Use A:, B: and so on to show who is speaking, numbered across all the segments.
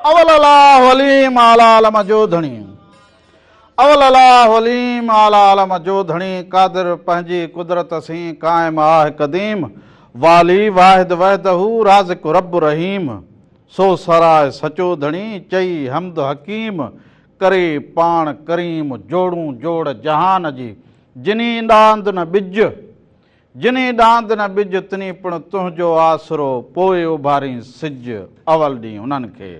A: اول الله عليم اعليٰ عالم جو ڌڻي اول الله عليم اعليٰ عالم جو ڌڻي قادر پنهنجي قدرت سين قائم آه قديم والي واحد وحده رازق رب رحيم سو سراء سچو ڌڻي چئي حمد حڪيم ڪري پاڻ ڪريم جوڙون جوڙ جهان جي جني ڏاند نه ٻج جني ڏاند نه ٻج، تني پڻ تنهنجو آسرو، پوء اڀارين سج، اول ڏينهن انهن کي.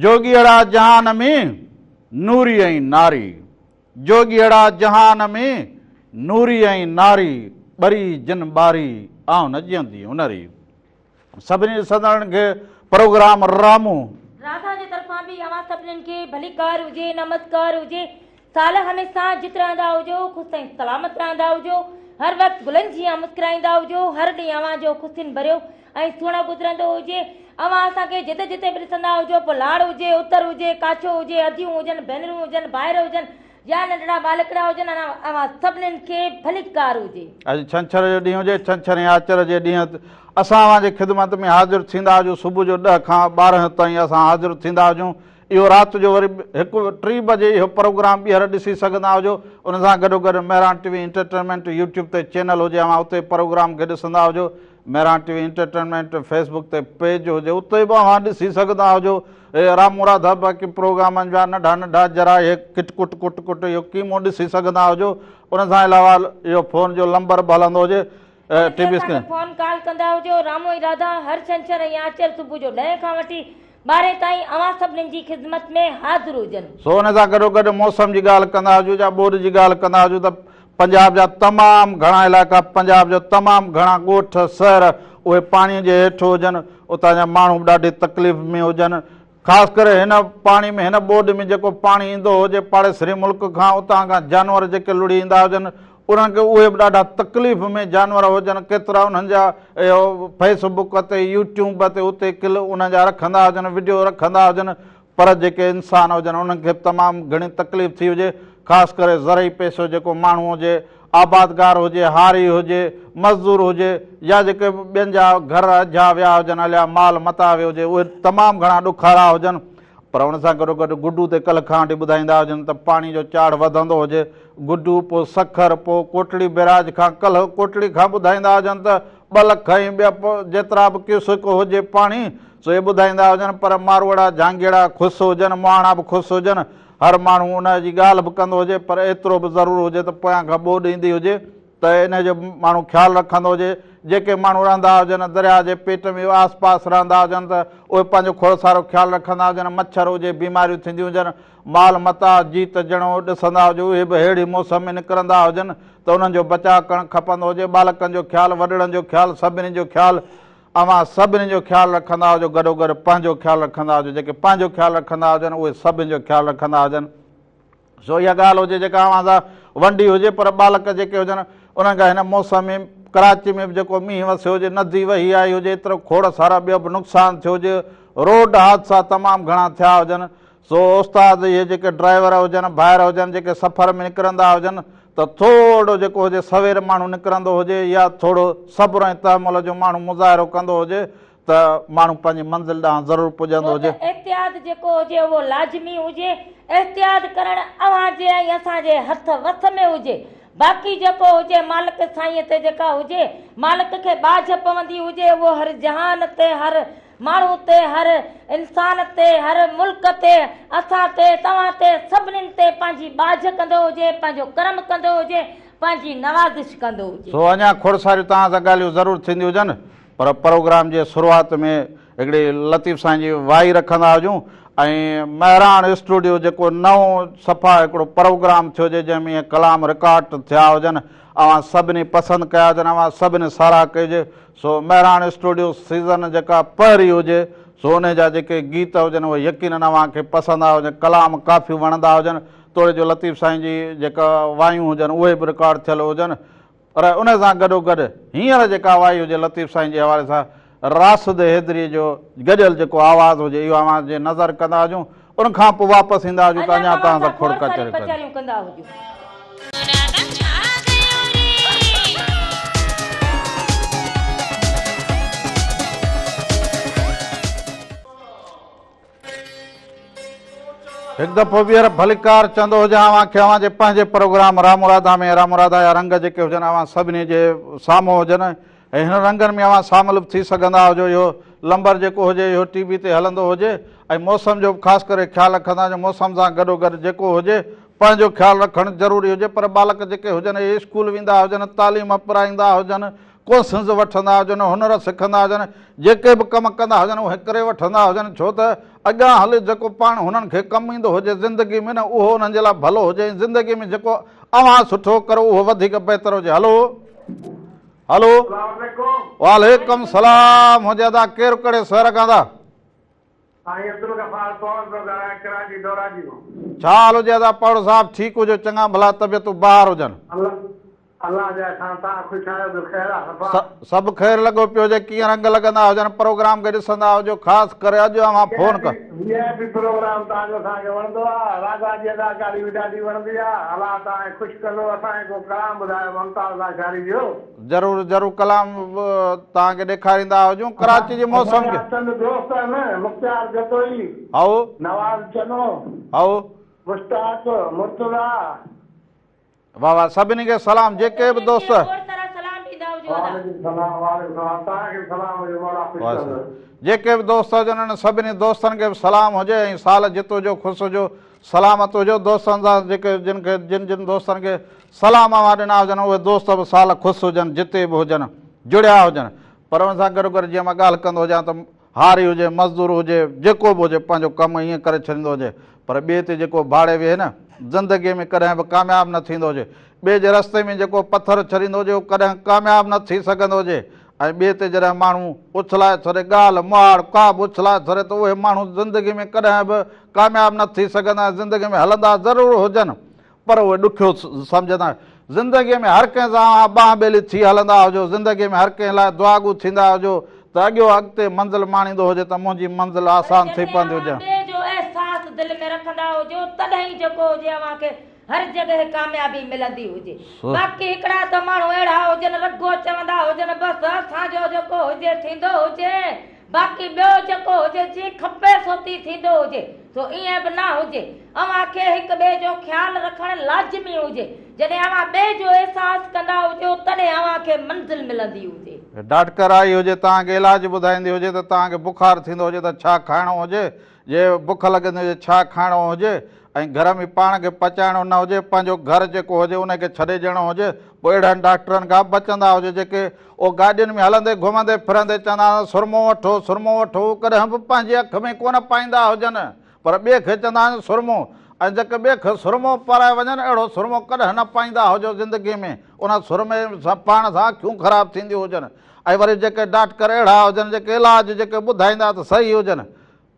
A: جوڳيئڙا جهان ۾، نوري ۽ ناري. جوڳيئڙا جهان ۾، نوري ۽ ناري، ٻري جن ٻاري، آئون نه جيئندي ان ري. سڀني ڏسندڙن کي پروگرام رامو.
B: راڌا جي طرفان به اوهان سڀنين کي ڀليڪار هجي نمسڪار هجي سال هميشه جت رهندا هجو خوش ۽ سلامت رهندا هجو هر وقت گلن جيان مسڪرائيندا هجو هر ڏينهن اوهان جو خوشين ڀريو ۽ سهڻو گذرندو هجي اوهان اسان کي جتي جتي به ڏسندا هجو پوء لاڙ هجي اتر هجي ڪاڇو هجي اديون هجن ڀينرون هجن ڀائر هجن يا ننڍڙا ٻالڪڙا هجن اوهان سڀنين کي ڀليڪار هجي.
A: اڄ ڇنڇر جو ڏينهن هجي، ڇنڇر ۽ آچر جي ڏينهن اسان اوهان جي خدمت ۾ حاضر ٿيندا هجون، صبح جو ڏهه کان 12 تائين اسان حاضر ٿيندا هجون، اهو رات جو وري هڪ ٽي بجي اهو پروگرام ٻيهر ڏسي سگهندا هجو، ان سان گڏوگڏ Mehran T V entertainment YouTube تي چينل هجي اوهان اتي پروگرام کي ڏسندا هجو، Mehran T V entertainment Facebook تي پيج هجي اتي به اوهان ڏسي سگهندا هجو. اي رامو راڌا باقي پروگرامن جا ننڍا ننڍا ذرا اهي ڪٽ ڪٽ ڪٽ ڪٽ اهو قيمو ڏسي سگهندا هجو ان سان علاوه اهو فون جو لمبر به هلندو هجي ٽي وي اسڪرين.
B: فون ڪال ڪندا هجو رامو ۽ راڌا هر ڇنڇر ۽ آچر صبح جو ڏهين کان وٺي ٻارهين تائين اوهان سڀنين جي خدمت ۾ حاضر هجن.
A: سو ان سان گڏو گڏ موسم جي ڳالهه ڪندا هجون يا ٻوڏ جي ڳالهه ڪندا هجون ته پنجاب جا تمام گهڻا علائقا، پنجاب جا تمام گهڻا ڳوٺ، شهر اهي پاڻي جي هيٺ هجن، اتان جا ماڻهو به ڏاڍي تڪليف ۾ هجن، خاص ڪري هن پاڻي ۾ هن ٻوڏ ۾ جيڪو پاڻي ايندو هجي پاڙيسري ملڪ کان، اتان کان جانور جيڪي لڙهي ايندا هجن انهن کي اهي به ڏاڍا تڪليف ۾ جانور هجن، ڪيترا انهن جا اهو فيس بڪ تي يوٽيوب تي اتي ڪل انهن جا رکندا هجن وڊيو رکندا هجن پر جيڪي انسان هجن انهن کي به تمام گهڻي تڪليف ٿي هجي، خاص ڪري زرعي پيشو جيڪو ماڻهو هجي، آبادگار هجي، هاري هجي، مزدور هجي يا جيڪي ٻين جا گهر اجها ويا هجن هليا مال متاع ويو هجي اهي تمام گهڻا ڏکارا هجن پر ان سان گڏوگڏ گڊو تي ڪلهه کان وٺي ٻڌائيندا هجن ته پاڻي جو چاڙهه وڌندو هجي گڊو پوء سکر پوء ڪوٽڙي بئراج کان ڪلهه ڪوٽڙي کان ٻڌائيندا هجن ته 2 لک ۽ ٻيا جيترا به ڪيوسڪ هجي پاڻي سو اهي ٻڌائيندا هجن پر ماروئڙا جهانگيئڙا خوش هجن، مهاڻا به خوش هجن، هر ماڻهو ان جي ڳالهه به ڪندو هجي پر ايترو به ضرور هجي ته پويان کان ٻوڏ ايندي هجي ته انهي جو ماڻهو خيال رکندو هجي، جيڪي ماڻهو رهندا هجن درياهه جي پيٽ ۾ آس پاس رهندا هجن ته اهي پنهنجو کوڙ سارو خيال رکندا هجن، مڇر هجي بيماريون ٿينديون هجن، مال متاع جيت جڻو ڏسندا هجو اهي به ههڙي موسم ۾ نڪرندا هجن ته انهن جو بچاء ڪرڻ کپندو هجي، ٻالڪن جو خيال، وڏڙن جو خيال، سڀني جو خيال. اوهان سڀني جو خيال رکندا هجو گڏوگڏ پنهنجو خيال رکندا هجو جيڪي پنهنجو خيال رکندا هجن اهي سڀني جو خيال رکندا هجن سو اها ڳالهه هجي جيڪا اوهان سان ونڊي هجي پر ٻالڪ جيڪي هجن انهن کان هن موسم ۾ ڪراچي ۾ به جيڪو مينهن وسيو هجي ندي وهي آئي هجي ايترو کوڙ سارا ٻيو به نقصان ٿيو هجي روڊ حادثا تمام گهڻا ٿيا هجن سو استاد اهي جيڪي ڊرائيور هجن، ڀائر هجن جيڪي سفر ۾ نڪرندا هجن ته ٿورو جيڪو هجي سوير ماڻهو نڪرندو هجي يا ٿورو صبر ۽ تحمل جو ماڻهو مظاهرو ڪندو هجي ته ماڻهو پنهنجي منزل ڏانهن ضرور پڄندو
B: ڇو ته
A: هجي.
B: احتياط جيڪو هجي اهو لازمي هجي، احتياط ڪرڻ اوهان جي ۽ اسان جي هٿ وس ۾ هجي، باقي جيڪو هجي مالڪ سائينء تي جيڪا هجي، مالڪ کي ٻاجهه پوندي هجي اهو هر جهان تي هر ماڻهو تي، هر انسان تي، هر ملڪ تي، اسان تي، توهان تي، سڀنين تي پنهنجي ٻاجهه ڪندو هجي، پنهنجو ڪرم ڪندو هجي، پنهنجي نوازش ڪندو هجي.
A: سو اڃا کوڙ ساريون توهان سان ڳالهيون ضرور ٿينديون هجن پر پروگرام جي شروعات ۾ هڪڙي لطيف سائين جي وائي رکندا هجون ۽ مهراڻ اسٽوڊيو جيڪو نئون صفا هڪڙو پروگرام ٿيو هجي جنهن ۾ اهي ڪلام رڪارڊ ٿيا هجن اوهان سڀني پسند ڪيا هجن اوهان سڀني ساراهه ڪئي هجي سو مهراڻ اسٽوڊيو سيزن جيڪا پهرين هجي سو انهي جا جيڪي گيت هجن اهي يقينن اوهان کي پسند آيا هجن ڪلام ڪافيون وڻندا هجن توڙي جو لطيف سائين جي جيڪا وايون هجن اهي به رڪارڊ ٿيل هجن پر ان سان گڏو گڏ هينئر جيڪا وائي هجي لطيف سائين جي حوالي سان راشد حيدري جو گڏيل جيڪو آواز هجي اهو اوهان جي نظر ڪندا هجون ان کان پوء واپس ايندا هجون ته
B: اڃا
A: اڃا توهان
B: توهان
A: سان
B: سان
A: کوڙ
B: کوڙ ساريون
A: ڪچهريون ڪنديون.
B: ڪچهريون ڪندا هجون.
A: هڪ دفعو ٻيهر ڀليڪار چوندو هجان اوهان کي اوهان جي پنهنجي پروگرام رام راڌا ۾ رام راڌا جا رنگ جيڪي هجن اوهان سڀني جي سامهون هجن ۽ هن رنگن ۾ اوهان شامل به ٿي سگهندا هجو اهو لمبر جيڪو هجي اهو ٽي وي تي هلندو هجي ۽ موسم جو به خاص ڪري خيال رکندا هجو موسم سان گڏو گڏ جيڪو هجي پنهنجو خيال رکڻ ضروري هجي پر ٻالڪ جيڪي هجن اهي اسڪول ويندا هجن تعليم پرائيندا هجن ڪورسز وٺندا هجن، هنر سکندا هجن، جيڪي به ڪم ڪندا هجن اهي ڪري وٺندا هجن ڇو ته اڳيان هلي جيڪو پاڻ هنن کي ڪم ايندو هجي زندگي ۾ نه اهو انهن جي لاء ڀلو هجي ۽ زندگي ۾ جيڪو اوهان سٺو ڪرو اهو وڌيڪ بهتر هجي هلو هلو وعليڪم سلام هجي ادا ڪير ڪهڙي شهر کان ادا.
C: سائين عبدالغفار پنهور پيو ڳالهايان ڪراچي دوراجي مان.
A: ڇا حال هجي ادا پنهور صاحب ٺيڪ هجو چڱا ڀلا طبيعتون بهار هجن.
C: الله الله جا احسان توهان خوش آهيو ٻيو خير آ صفا.
A: سڀ خير لڳو پيو هجي ڪيئن رنگ لڳندا هجن پروگرام کي ڏسندا هجو خاص ڪري اڄ اوهان فون ڪ.
C: وي آء پي پروگرام توهان جو اسان کي وڻندو آ راڌا جي اداڪاري به ڏاڍي وڻندي آ الله توهان کي خوش ڪندو اسان کي ڪو ڪلام ٻڌايو ممتاز لاشاري جو.
A: ضرور ضرور ڪلام توهان کي ڏيکاريندا هجون ڪراچي جي موسم کي.
C: اسان جا چند دوست آهن مختيار جتوئي،
A: هائو.
C: نواز چنو،
A: هائو.
C: مشتاق، مرتضيٰ.
A: واه واه سڀني کي سلام جيڪي به دوست.
B: کوڙ سارا سلام ڏيندا هجو ادا.
C: وعليڪم سلام وعليڪم سلام توهان کي به سلام هجي مولا خوش ڪندو.
A: جيڪي به دوست هجن انهن سڀني دوستن کي به سلام هجي ۽ سال جت هجو خوش هجو سلامت هجو دوستن سان جيڪي جن کي جن جن دوستن کي سلام اوهان ڏنا هجن اهي دوست به سال خوش هجن جتي به هجن جڙيا هجن پر ان سان گڏو گڏ جيئن مان ڳالهه ڪندو هجان ته هاري هجي مزدور هجي جيڪو به هجي پنهنجو ڪم ائين ڪري ڇڏيندو هجي پر ٻئي تي جيڪو ڀاڙي ويهي نه زندگي ۾ ڪڏهن به ڪامياب نه ٿيندو هجي ٻئي جي رستي ۾ جيڪو پٿر ڇڏيندو هجي اهو ڪڏهن ڪامياب نه ٿي سگهندو هجي ۽ ٻئي تي جڏهن ماڻهو اڇلائي ڇڏي ڳالهه مهاڙ ڪا به اڇلائي ڇڏي ته اهي ماڻهو زندگي ۾ ڪڏهن به ڪامياب نه ٿي سگهندا ۽ زندگي ۾ هلندا ضرور هجن پر اهي ڏکيو سمجهندا زندگي ۾ هر ڪنهن سان اوهان ٻانهن ٻيلي ٿي هلندا هجو زندگي ۾ هر ڪنهن لاء دعاگو ٿيندا هجو ته اڳيو اڳتي منزل ماڻيندو هجي ته منهنجي منزل
B: پر
A: آسان ٿي
B: جڏهن
A: پوندي
B: اوهان
A: هجي.
B: ٻئي جو احساس دل ۾ رکندا هجو تڏهن ئي جيڪو هجي اوهان کي هر جڳهه ڪاميابي ملندي هجي. باقي هڪڙا ته ماڻهو اهڙا هجن رڳو چوندا هجن بس اسان جو جيڪو هجي ٿيندو هجي باقي ٻيو جيڪو هجي جيئن کپي سو تيئن ٿيندو هجي سو ائين به نه هجي. اوهان کي هڪ ٻئي جو خيال رکڻ لازمي هجي. جڏهن اوهان ٻئي جو احساس ڪندا هجو تڏهن اوهان کي منزل ملندي هجي.
A: ڊاڪٽر آئي هجي توهان کي علاج ٻڌائيندي هجي ته توهان کي بخار ٿيندو هجي ته ڇا کائڻو هجي جي بک لڳندي هجي ڇا کائڻو هجي ۽ گهر ۾ پاڻ کي پچائڻو نه هجي پنهنجو گهر جيڪو هجي ان کي ڇڏي ڏيڻو هجي پوء اهڙن ڊاڪٽرن کان بچندا هجي جيڪي او گاڏين ۾ هلندي گهمندي ڦرندي چوندا آهن سرمو وٺو سرمو وٺو هو ڪڏهن به پنهنجي اک ۾ ڪونه پائيندا هجن پر ٻئي کي چوندا آهن سرمو ۽ جيڪي ٻئي کي سرمو پارائي وڃن اهڙو سرمو ڪڏهن نه پائيندا هجو زندگي ۾ ان سرمي سان پائڻ سان اکيون خراب ٿينديون هجن ۽ وري جيڪي ڊاڪٽر اهڙا هجن جيڪي علاج جيڪي ٻڌائيندا ته صحيح هجن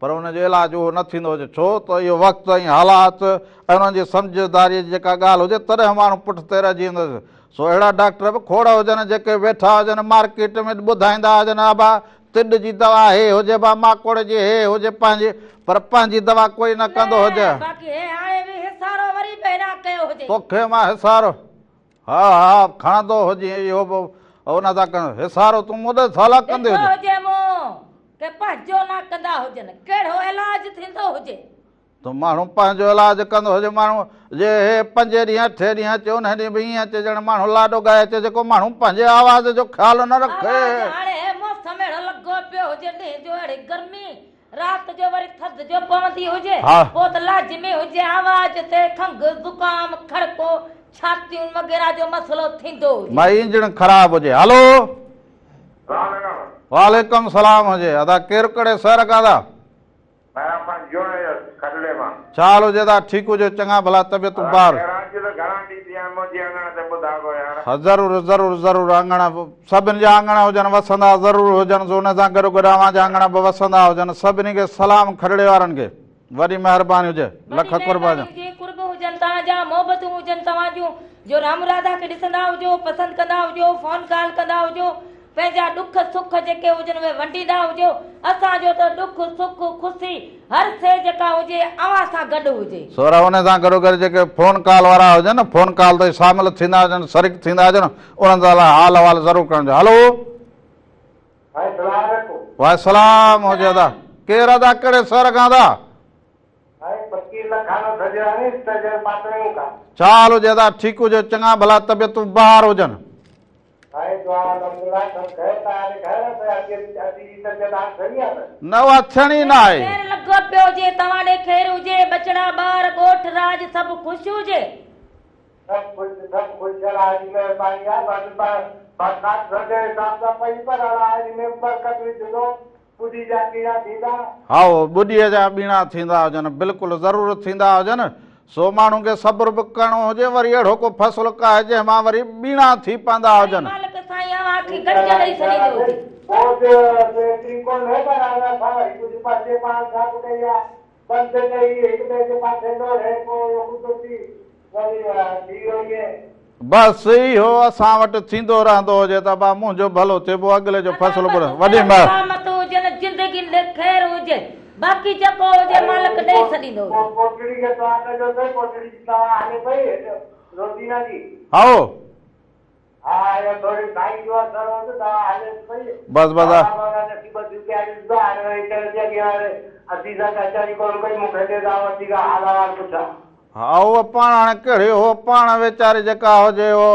A: پر ان جو علاج اهو نه ٿيندو هجي، ڇو ته اهو وقت ۽ حالات ۽ انهن جي سمجهداريء جي جيڪا ڳالهه هجي، تڏهن ماڻهو پٺتي رهجي ويندو هجي. سو اهڙا ڊاڪٽر به کوڙ هجن، جيڪي ويٺا هجن مارڪيٽ ۾ ٻڌائيندا هجن، ابا تڏ جي دوا هي هجي، با ماڪوڙي جي هي هجي، پنهنجي، پر پنهنجي دوا ڪوئي نه ڪندو هجي.
B: نه، باقي هي هاڻي به حصارو وري به هيڏانهن ڪيو هجي.
A: توکي مان حصارو، ها ها، کڻندو هجين اهو به ان سان ڪندو، حصارو تون مون ڏي ڇا لاء ڪندي
B: ڏٺو
A: هجين.
B: هجي مون. ڪي پنهنجو نه ڪندا هجن، ڪهڙو علاج ٿيندو هجي.
A: ته ماڻهو پنهنجو علاج ڪندو هجي، ماڻهو جي هي پنجين ڏينهن اٺين ڏينهن اچي انهي ڏينهن به ائين اچي ڄڻ ماڻهو لاڏو ڳائي اچي، جيڪو ماڻهو پنهنجي آواز جو خيال نه رکي.
B: آواز هاڻي هي موسم اهڙو لڳو پيو هجي، ڏينهن جو اهڙي گرمي، رات جو وري ٿڌ جو پوندي هجي، پوء ته لازمي هجي آواز تي کنگهه، زڪام، کڙڪو، ڇاتيون وغيره جو مسئلو ٿيندو هجي.
A: مائي انجڻ خراب هجي. هلو. وعليڪم سلام هجي ادا ڪير ڪهڙي شهر کان ادا. ڇا حال هجي ادا ٺيڪ هجو چڱا ڀلا طبيعتون بار. ها ضرور ضرور ضرور اڱڻ سڀن جا اڱڻ هجن وسندا ضرور هجن سو ان سان گڏو گڏ اوهان جا اڱڻ به وسندا هجن سڀني کي سلام کڙڙي وارن کي. وڏي مهرباني هجي
B: وڏي
A: لک قرب
B: مهرباني هجي قرب هجن توهان جا محبتون هجن توهان جون جو رام راڌا کي ڏسندا هجو پسند ڪندا هجو فون ڪال ڪندا هجو پنهنجا ڏک سک جيڪي هجن اهي ونڊيندا هجو اسان جو ته ڏک سک خوشي هر شي جيڪا هجي اوهان سان گڏ هجي.
A: سورا انهي سان گڏو گڏ جيڪي فون ڪال وارا هجن نه فون ڪال تي شامل ٿيندا هجن شريڪ ٿيندا هجن انهن سان حال احوال ضرور ڪرڻ جو هلو.
C: ڀائي سلام عليڪم.
A: وعليڪم سلام هجي ادا ڪير ادا ڪهڙي شهر کان ادا.
C: ڀائي فقير لکا
A: ڇا حال هجي ادا ٺيڪ هجو چڱا ڀلا طبيعتون بهار هجن. نه اها ٿيڻي نه آهي.
B: خير لڳو پيو هجي توهان ڏي خير هجي ٻچڙا ٻار ڳوٺ راڄ سڀ خوش هجي.
C: سڀ خوش سڀ خوش الله جي مهرباني آهي بس برسات سڄي حساب سان پئي پر الله ان ۾ برڪت وجهندو ٻڏي جا ٻيڻا ٿيندا.
A: هائو ٻڏيء جا ٻيڻا ٿيندا هجن بلڪل ضرور ٿيندا هجن سو ماڻهو کي صبر به ڪرڻو هجي وري اهڙو ڪو فصل ڪاهي جنهن مان وري ٻيڻا ٿي پوندا
B: وري
A: هجن.
B: مالڪ سائين اوهان کي گڏجي ڏئي ڇڏيندو هجي.
C: ٻوڏ به ايتري ڪونهي پر اسان وري ڪجهه پنهنجي پاڻ سان به ڪئي آهي بند ڏئي هڪ ٻئي جي پاسي لوڙهي پوء اهو قدرتي وري ٿي ويو ائين.
A: بس اهو اسان وٽ ٿيندو رهندو هجي ته ابا منهنجو ڀلو ٿئي پوء اڳلي جو
B: ادا
A: فصل
B: بس
A: به وڏي
B: خير
A: مهر.
B: سلامت هجن زندگين ڏي خير هجي باقي جيڪو هجي مالڪ ڏئي ڇڏيندو هجي.
C: پوٽڙي کي دعا ڪجو ته پوٽڙي جي دوا هلي پئي روزينا جي.
A: هائو.
C: ها اهو ٿوري سائي جو اثر هو ته دوا هليس پئي.
A: بس بس
C: دوا معنيٰ نٿي ٻڌيون پياريس به هاڻي وري چوي ٿي اڳيان واري عزيزه ڪچهري ڪونه ڪئي مون کي ڏي دعوت وٺي ڪا حال احوال پڇان.
A: ها اهو پاڻ هاڻي ڪهڙي هو پاڻ ويچاري جيڪا هجي اهو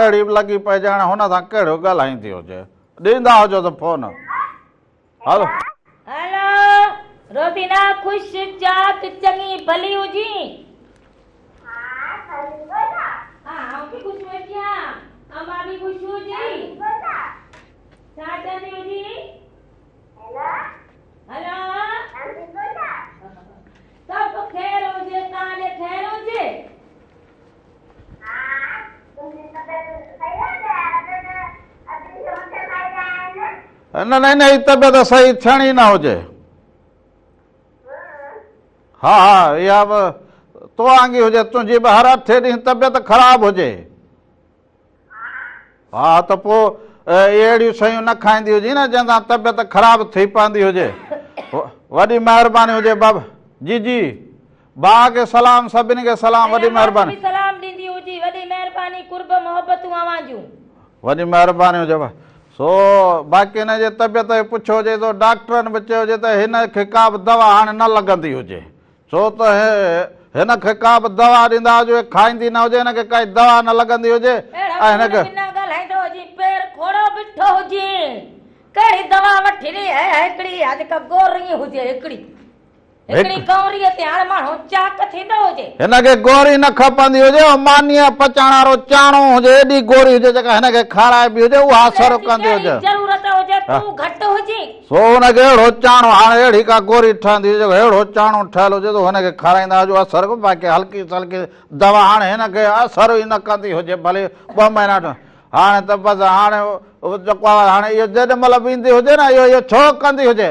A: اهڙي به لڳي پئي ڄڻ هن سان ڪهڙو ڳالهائيندي هجي. ڏيندا هجوس فون. هلو.
B: هلو روزينا خوش چاڪ چڱي ڀلي هجين. ها آئون به خوش ويٺي آهيان امان به خوش هجي. ڇا چوندي هجين. هلو. سڀ خير هجي توهان ڏي خير هجي.
A: نه نه انهيء جي طبيعت صحيح ٿيڻ ئي نه هجي. ها ها اها به تو وانگي هجي تنهنجي به هر اٺين ڏينهن طبيعت خراب هجي. ها ته پوء اهڙيون شيون نه کائيندي هجين نه جنهن سان طبيعت خراب ٿي پوندي هجي. وڏي مهرباني هجي بابا. جي جي ڀاء کي سلام سڀني کي سلام
B: ۽
A: وڏي
B: اوهان کي
A: مهرباني.
B: به سلام ڏيندي هجي وڏي مهرباني قرب محبتون اوهان جون.
A: وڏي مهرباني هجي بابا. سو باقي هن جي طبيعت جو پڇيو هجي سو ڊاڪٽرن به چيو هجي ته هن کي ڪا به دوا هاڻي نه لڳندي هجي. ڇو ته هن کي ڪا به دوا ڏيندا هجو هي کائيندي نه هجي هن کي ڪائي دوا نه لڳندي هجي
B: اهڙا
A: ۽ هن
B: ڪوڙ
A: کي.
B: بنا ڳالهائيندو هجين پير کوڙو بيٺو هجين ڪهڙي دوا وٺي هي هڪڙي اها جيڪا گوري هجي هڪڙي هڪڙي گوريء تي هاڻ ماڻهو چاڪ ٿيندو هجي.
A: هن کي گوري نه کپندي هجي اهو مانيء پچائڻ وارو چاڻو هجي ايڏي گوري هجي جيڪا هن کي کارائبي هجي اها اثر
B: ان جي
A: ڪندي
B: ڪهڙي
A: هجي.
B: ضرورت هجي تون گهٽ هجين.
A: سو هن کي اهڙو چاڻو هاڻي اهڙي ڪا گوري ٺهندي هجي جيڪو اهڙو چاڻو ٺهيل هجي ته هن کي کارائيندا هجو اثر باقي هلڪي سلڪي دوا هاڻي هن کي اثر ئي نه ڪندي هجي ڀلي ٻه مهينا هاڻي ته بس هاڻي جيڪو آهي هاڻي اهو جيڏي مهل به ايندي هجي نه اهو اهو ڇو ڪندي هجي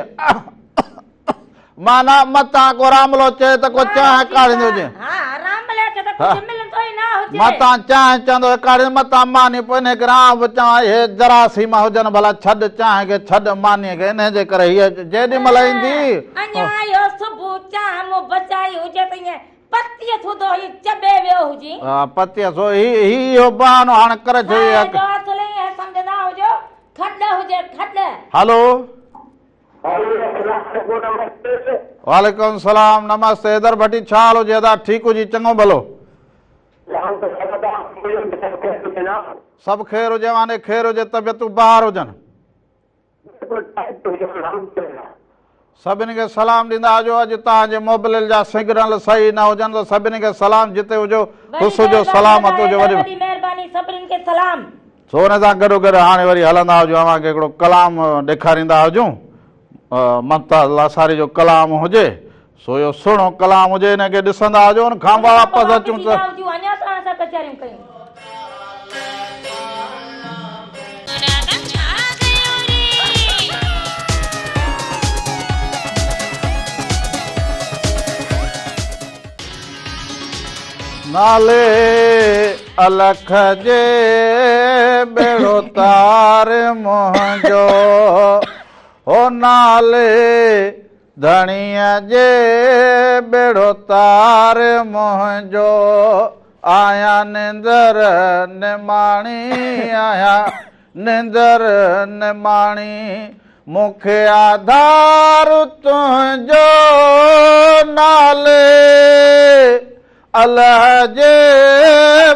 A: معنيٰ متان ڪو راملو چئي ته ڪو چانهه ڪاڙهيندو هجي.
B: ها راملي کي ته ڪجهه ملندو ئي نه هجي.
A: متان چانهه چوندو هي ڪاڙهيندو متان ماني پوء انهي ڪري آئون به چوان اهي جراثيم هجن ڀلا ڇڏ چانهه کي ڇڏ مانيء کي انهي جي ڪري هيء جيڏي مهل ايندي.
B: اڃا اهو صبح چانهه مون بچائي هجي ته ائين پتيء سوڌو هي چٻي ويو هجي.
A: ها پتيء سو هي هي اهو بهانو هاڻ ڪري ڇڏيو
B: کائي جو اصل ائين سمجهندا هجو کڏ هجي کڏ.
A: هلو. وعليڪم السلام نمستي حيدر ڀٽي ڇا حال هجي ادا ٺيڪ هجي چڱو ڀلو. سڀ خير هجي اوهان ڏي خير هجي طبيعتون بهار هجن. سڀني کي سلام ڏيندا هجو اڄ توهان جي موبلل جا سگنل صحيح نه هجن ته سڀني کي سلام جتي هجو
B: وڏي
A: خوش هجو
B: مهرباني
A: سلامت
B: ادا
A: هجو
B: حيدر
A: وڏي
B: وڏي مهرباني سڀني کي سلام.
A: سو ان سان گڏو گڏ هاڻي وري هلندا هجون اوهان کي هڪڙو ڪلام ڏيکاريندا هجون ممتاز لاشاري جو ڪلام هجي سو اهو سهڻو ڪلام هجي ان کي ڏسندا هجو ان کان
B: ان کان پوء
A: واپس
B: واپس
A: اچون ته.
B: ايندا هجون اڃا توهان سان ڪچهريون ڪيون.
A: نالي الک جي ٻيڙو تار منهنجو هو نالي ڌڻيء جي ٻيڙو تار منهنجو آهيان نندر نماڻي آهيان نندر نماڻي مون کي آڌار تنهنجو نالي. الله جي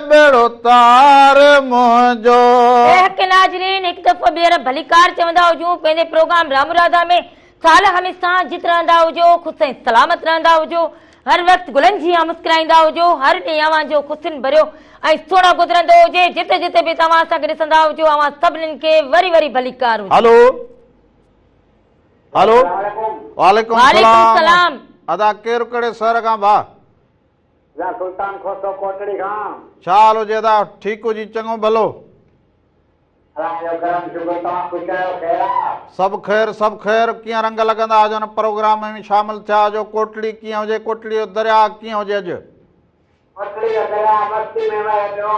A: ٻيڙو تار منهنجو.
B: اي حق ناظرين هڪ دفعو ٻيهر ڀليڪار چوندا هجون پنهنجي پروگرام رام راڌا ۾ سال هميسان جت رهندا هجو خوش ۽ سلامت رهندا هجو هر وقت گلن جيان مسڪرائيندا هجو هر ڏينهن اوهان جو خوشين ڀريو ۽ سهڻو گذرندو هجي جتي جتي به توهان اسان کي ڏسندا هجو اوهان سڀنين کي وري وري ڀليڪار هجي.
A: هلو هلو وعليڪم السلام ادا ڪير ڪهڙي شهر کان ڀاء.
C: ادا سلطان کوسو ڪوٽڙي کان.
A: ڇا حال هجي ادا ٺيڪ هجي چڱو ڀلو.
C: الله جو ڪرم شڪر توهان خوش آهيو خير آ.
A: سڀ خير سڀ خير ڪيئن رنگ لڳندا هجن پروگرام ۾ شامل ٿيا هجو ڪوٽڙي ڪيئن هجي ڪوٽڙي جو درياء ڪيئن هجي اڄ.
C: ڪوٽڙي جو درياء مستي ۾ وهي پيو.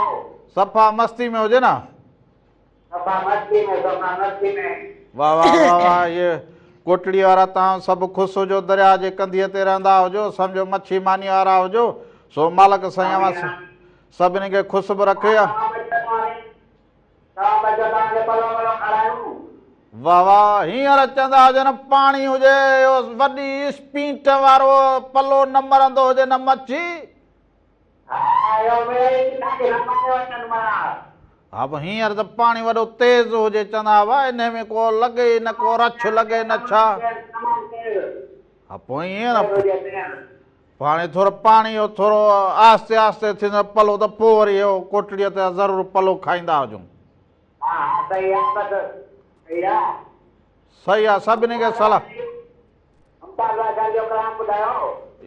A: صفا مستي ۾ هجي نه.
C: صفا مستي ۾ صفا مستي ۾.
A: واه واه واه واه اهي ڪوٽڙي وارا توهان سڀ خوش هجو درياء جي ڪنڌيء تي رهندا هجو سمجهو مڇي ماني وارا هجو سو مالڪ سائين اوهان سڀني کي خوش به رکي. واه واه هينئر چوندا هجن پاڻي هجي اهو وڏي اسپينٽ وارو پلو نه مرندو هجي نه مڇي. ها به هينئر ته پاڻي وڏو تيز هجي چوندا هئا انهي ۾ ڪو لڳي ئي نه ڪو رڇ لڳي نه ڇا. ها پوء ائين نه پاڻي ٿورو پاڻي اهو ٿورو آهستي آهستي ٿيندو پلو ته پوء وري اهو ڪوٽڙيء تي ضرور پلو کائيندا هجون. صحيح آ سڀني کي صلاح.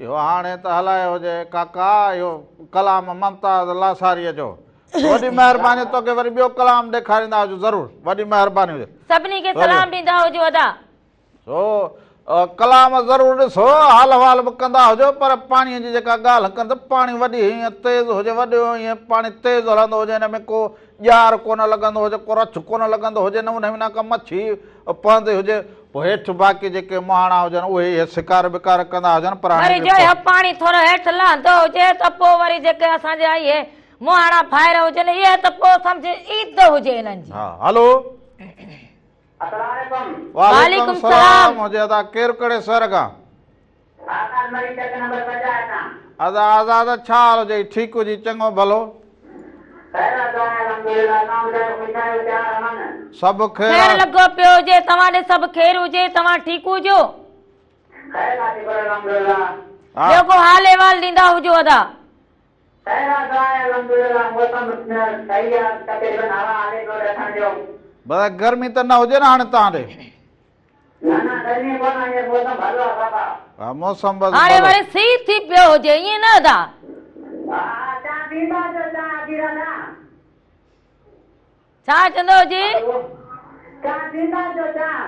A: اهو هاڻي ته هلايو هجي ڪاڪا اهو ڪلام ممتاز لاشاريء جو. وڏي مهرباني توکي وري ٻيو ڪلام ڏيکاريندا هجون ضرور وڏي مهرباني هجي.
B: سڀني کي سلام ڏيندا هجو ادا.
A: سو ڪلام ضرور ڏسو حال احوال به ڪندا هجو پر پاڻي جي جيڪا ڳالهه ڪن ته پاڻي وڏي هيئن تيز هجي وڏو هيئن پاڻي تيز هلندو هجي ان ۾ ڪو ڄار ڪونه لڳندو هجي، ڪو رڇ ڪونه لڳندو هجي، نه انهيء ۾ نه ڪا مڇي پوندي هجي. پوء هيٺ باقي جيڪي مهاڻا هجن، اهي اهي شڪار ٻڪار ڪندا هجن، پر هاڻي
B: وري جو اهو پاڻي ٿورو هيٺ لهندو هجي ته پوء وري جيڪي اسان جا اهي مهاڻا ڀائر هجن، اهي ته پوء سمجهه عيد هجي انهن جي.
A: ها هلو.
C: السلام عليڪم.
A: وعليڪم السلام هجي ادا ڪير ڪهڙي شهر کان.
C: آزاد مري چڪ نمبر 50 کان.
A: ادا آزاد ڇا حال هجئي ٺيڪ هجي چڱو ڀلو.
C: خير آ دعا الحمدلله توهان ٻڌايو خوش آهيو پيار امن.
A: سڀ خير
B: خير
A: آ.
B: لڳو پيو هجي توهان ڏي سڀ خير هجي توهان ٺيڪ هجو.
C: خير آ شڪر الحمدلله.
A: ها.
B: ٻيو ڪو حال احوال ڏيندا هجو ادا.
C: خير آ دعا الحمدلله موسم صحيح آ تقريبن هوا هلي پيو ڏکڻ جو.
A: بس گرمي ته نه هجي نه هاڻي توهان ڏي.
C: نه نه گرمي ڪونه آهي موسم ڀلو آ بابا.
A: ها موسم بس
B: هاڻي
A: ڀلو.
B: وري سيء ٿي پيو هجي ائين نه ادا.
C: ها ها چانهه پيئندا اچو چانهه اچي راڌا.
B: ڇا چوندو هجي.
C: هلو چانهه پيئندا اچو چانهه.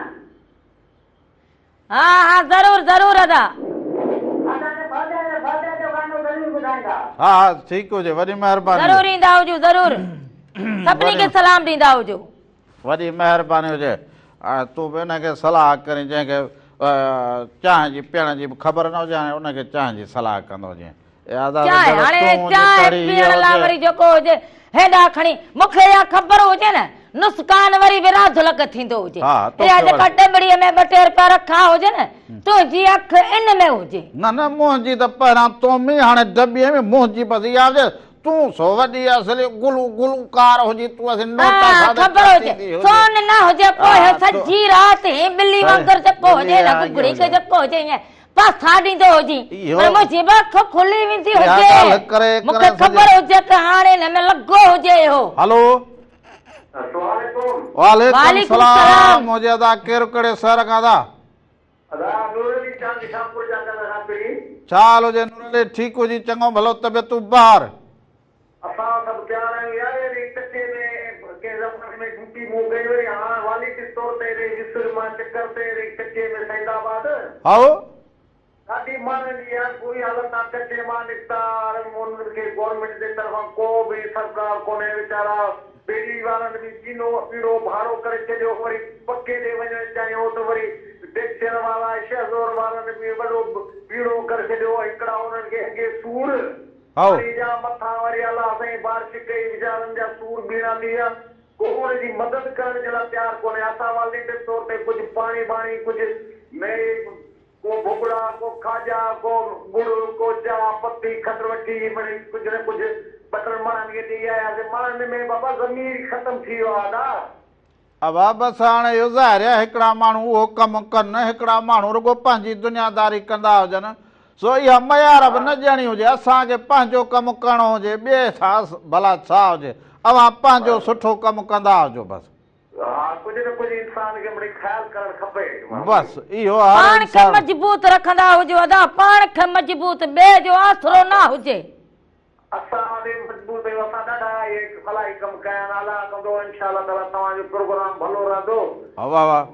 B: ها ها ضرور ضرور ادا.
C: اسان کي فوج فوج جو گانو ضرور ٻڌائيندا.
A: ها ها ٺيڪ هجي وڏي مهرباني.
B: ضرور ايندا هجو ضرور سڀني کي سلام ڏيندا هجو.
A: وڏي مهرباني هجي ۽ تون به ان کي صلاح ڪرين جنهن کي چانهه جي پيئڻ جي به خبر نه هجي هاڻي ان کي چانهه جي صلاح ڪندو هجين. اي آزاد
B: چانهه
A: جهڙو
B: هاڻي
A: تون هجين
B: چانهه
A: تهڙي هيء
B: پيئڻ لاء
A: هجي.
B: وري جيڪو هجي هيڏا کڻي مون کي اها خبر هجي نه نسڪان وري به راڌ لڳ ٿيندو هجي.
A: ها توکي
B: اها جيڪا
A: وري.
B: ڏٻڙيء ۾ ٻه ٽي رپيا رکا هجن تنهنجي اک ان ۾ هجي.
A: نه نه منهنجي ته پهريان تو ۾ هاڻي دٻيء ۾ منهنجي بس اها هجي تون سو وڏي اصلي گلو گلوڪار هجين تون اسين نوٽا
B: آه
A: ساڌي
B: خبر هجي
A: ڪٽيندي هجين.
B: سون نه هجي پوء
A: آه تو
B: سڄي رات هين ٻلي وانگر جيڪو هجي نه گگڙي کي جيڪو هجي ائين پاسا ڏيندو هجين پر منهنجي به اک کلي ويندي
A: اها
B: هجي
A: ڳالهه ڪري
B: مون
A: ڪري
B: کي خبر
A: سڄي
B: هجي ته هاڻي هن ۾ لڳو هجي اهو.
A: هلو.
C: السلام عليڪم.
A: وعليڪم
B: وعليڪم
A: سلام
B: سلام.
A: هجي ادا ڪير ڪهڙي شهر کان ادا.
C: ادا نور علي چانگ شاهپور جا ڪنڌ کان پرين.
A: ڇا حال هجي نور علي ٺيڪ هجين چڱو ڀلو طبيعتون بهار.
C: اسان سڀ تيار آهيون يار اهڙي ڪچي ۾ ڪنهن زماني ۾ ڊيوٽي مون ڪئي وري هاڻ واليٽي طور تي اهڙي مصر مان چڪر تي اهڙي ڪچي ۾ سيد آباد.
A: هائو.
C: ڏاڍي ماڻهن جي يار بري حالت آ ڪچي مان نڪتا انهن کي گورنمينٽ جي طرفان ڪو به سرڪار ڪونهي ويچارا ٻيڙي وارن به ٻينو ٻيڙو ڀاڙو ڪري ڇڏيو وري پڪي ڏي وڃڻ چاهيون ته وري ٽيڪسين وارا شهزور وارن به وڏو ٻيڙو ڪري ڇڏيو هڪڙا انهن کي اڳي سور وري جا مٿان وري الله سائين بارش ڪئي ويچارن جا سور ٻيڻا ٿي ويا ڪو ان جي مدد ڪرڻ جي لاء تيار ڪونهي اسان والنٽير طور تي ڪجهه پاڻي ٻاڻي ڪجهه مي. ڪو ڀڳڙا، ڪو کاڄا، ڪو ڳڙ، ڪو چانهه پتي، کنڊ وٺي مڙئي ڪجهه نه ڪجهه ٻه ٽن ماڻهن کي ڏئي آياسين. ماڻهن ۾ بابا ضمير ئي ختم ٿي ويو آ ادا.
A: ابا بس هاڻي اهو ظاهر آهي هڪڙا ماڻهو اهو ڪم ڪن، هڪڙا ماڻهو رڳو پنهنجي دنياداري ڪندا هجن، سو اها ميار به نه ڏيڻي هجي، اسان کي پنهنجو ڪم ڪرڻو هجي، ٻئي سان ڀلا ڇا هجي، اوهان پنهنجو سٺو ڪم ڪندا هجو بس.
C: ها ڪجهه نه ڪجهه انسان کي مڙئي خيال ڪرڻ کپي.
A: بس اهو هر
B: پاڻ کي
A: انسان.
B: مضبوط رکندا هجو ادا پاڻ کي مضبوط ٻئي جو آسرو نه هجي.
C: اسان به مضبوط آهيون اسان ڏاڍا اهي فلاحي ڪم ڪيا آهن الله ڪندو انشاء الله تعالي توهان جو پروگرام ڀلو رهندو.
A: واھ واھ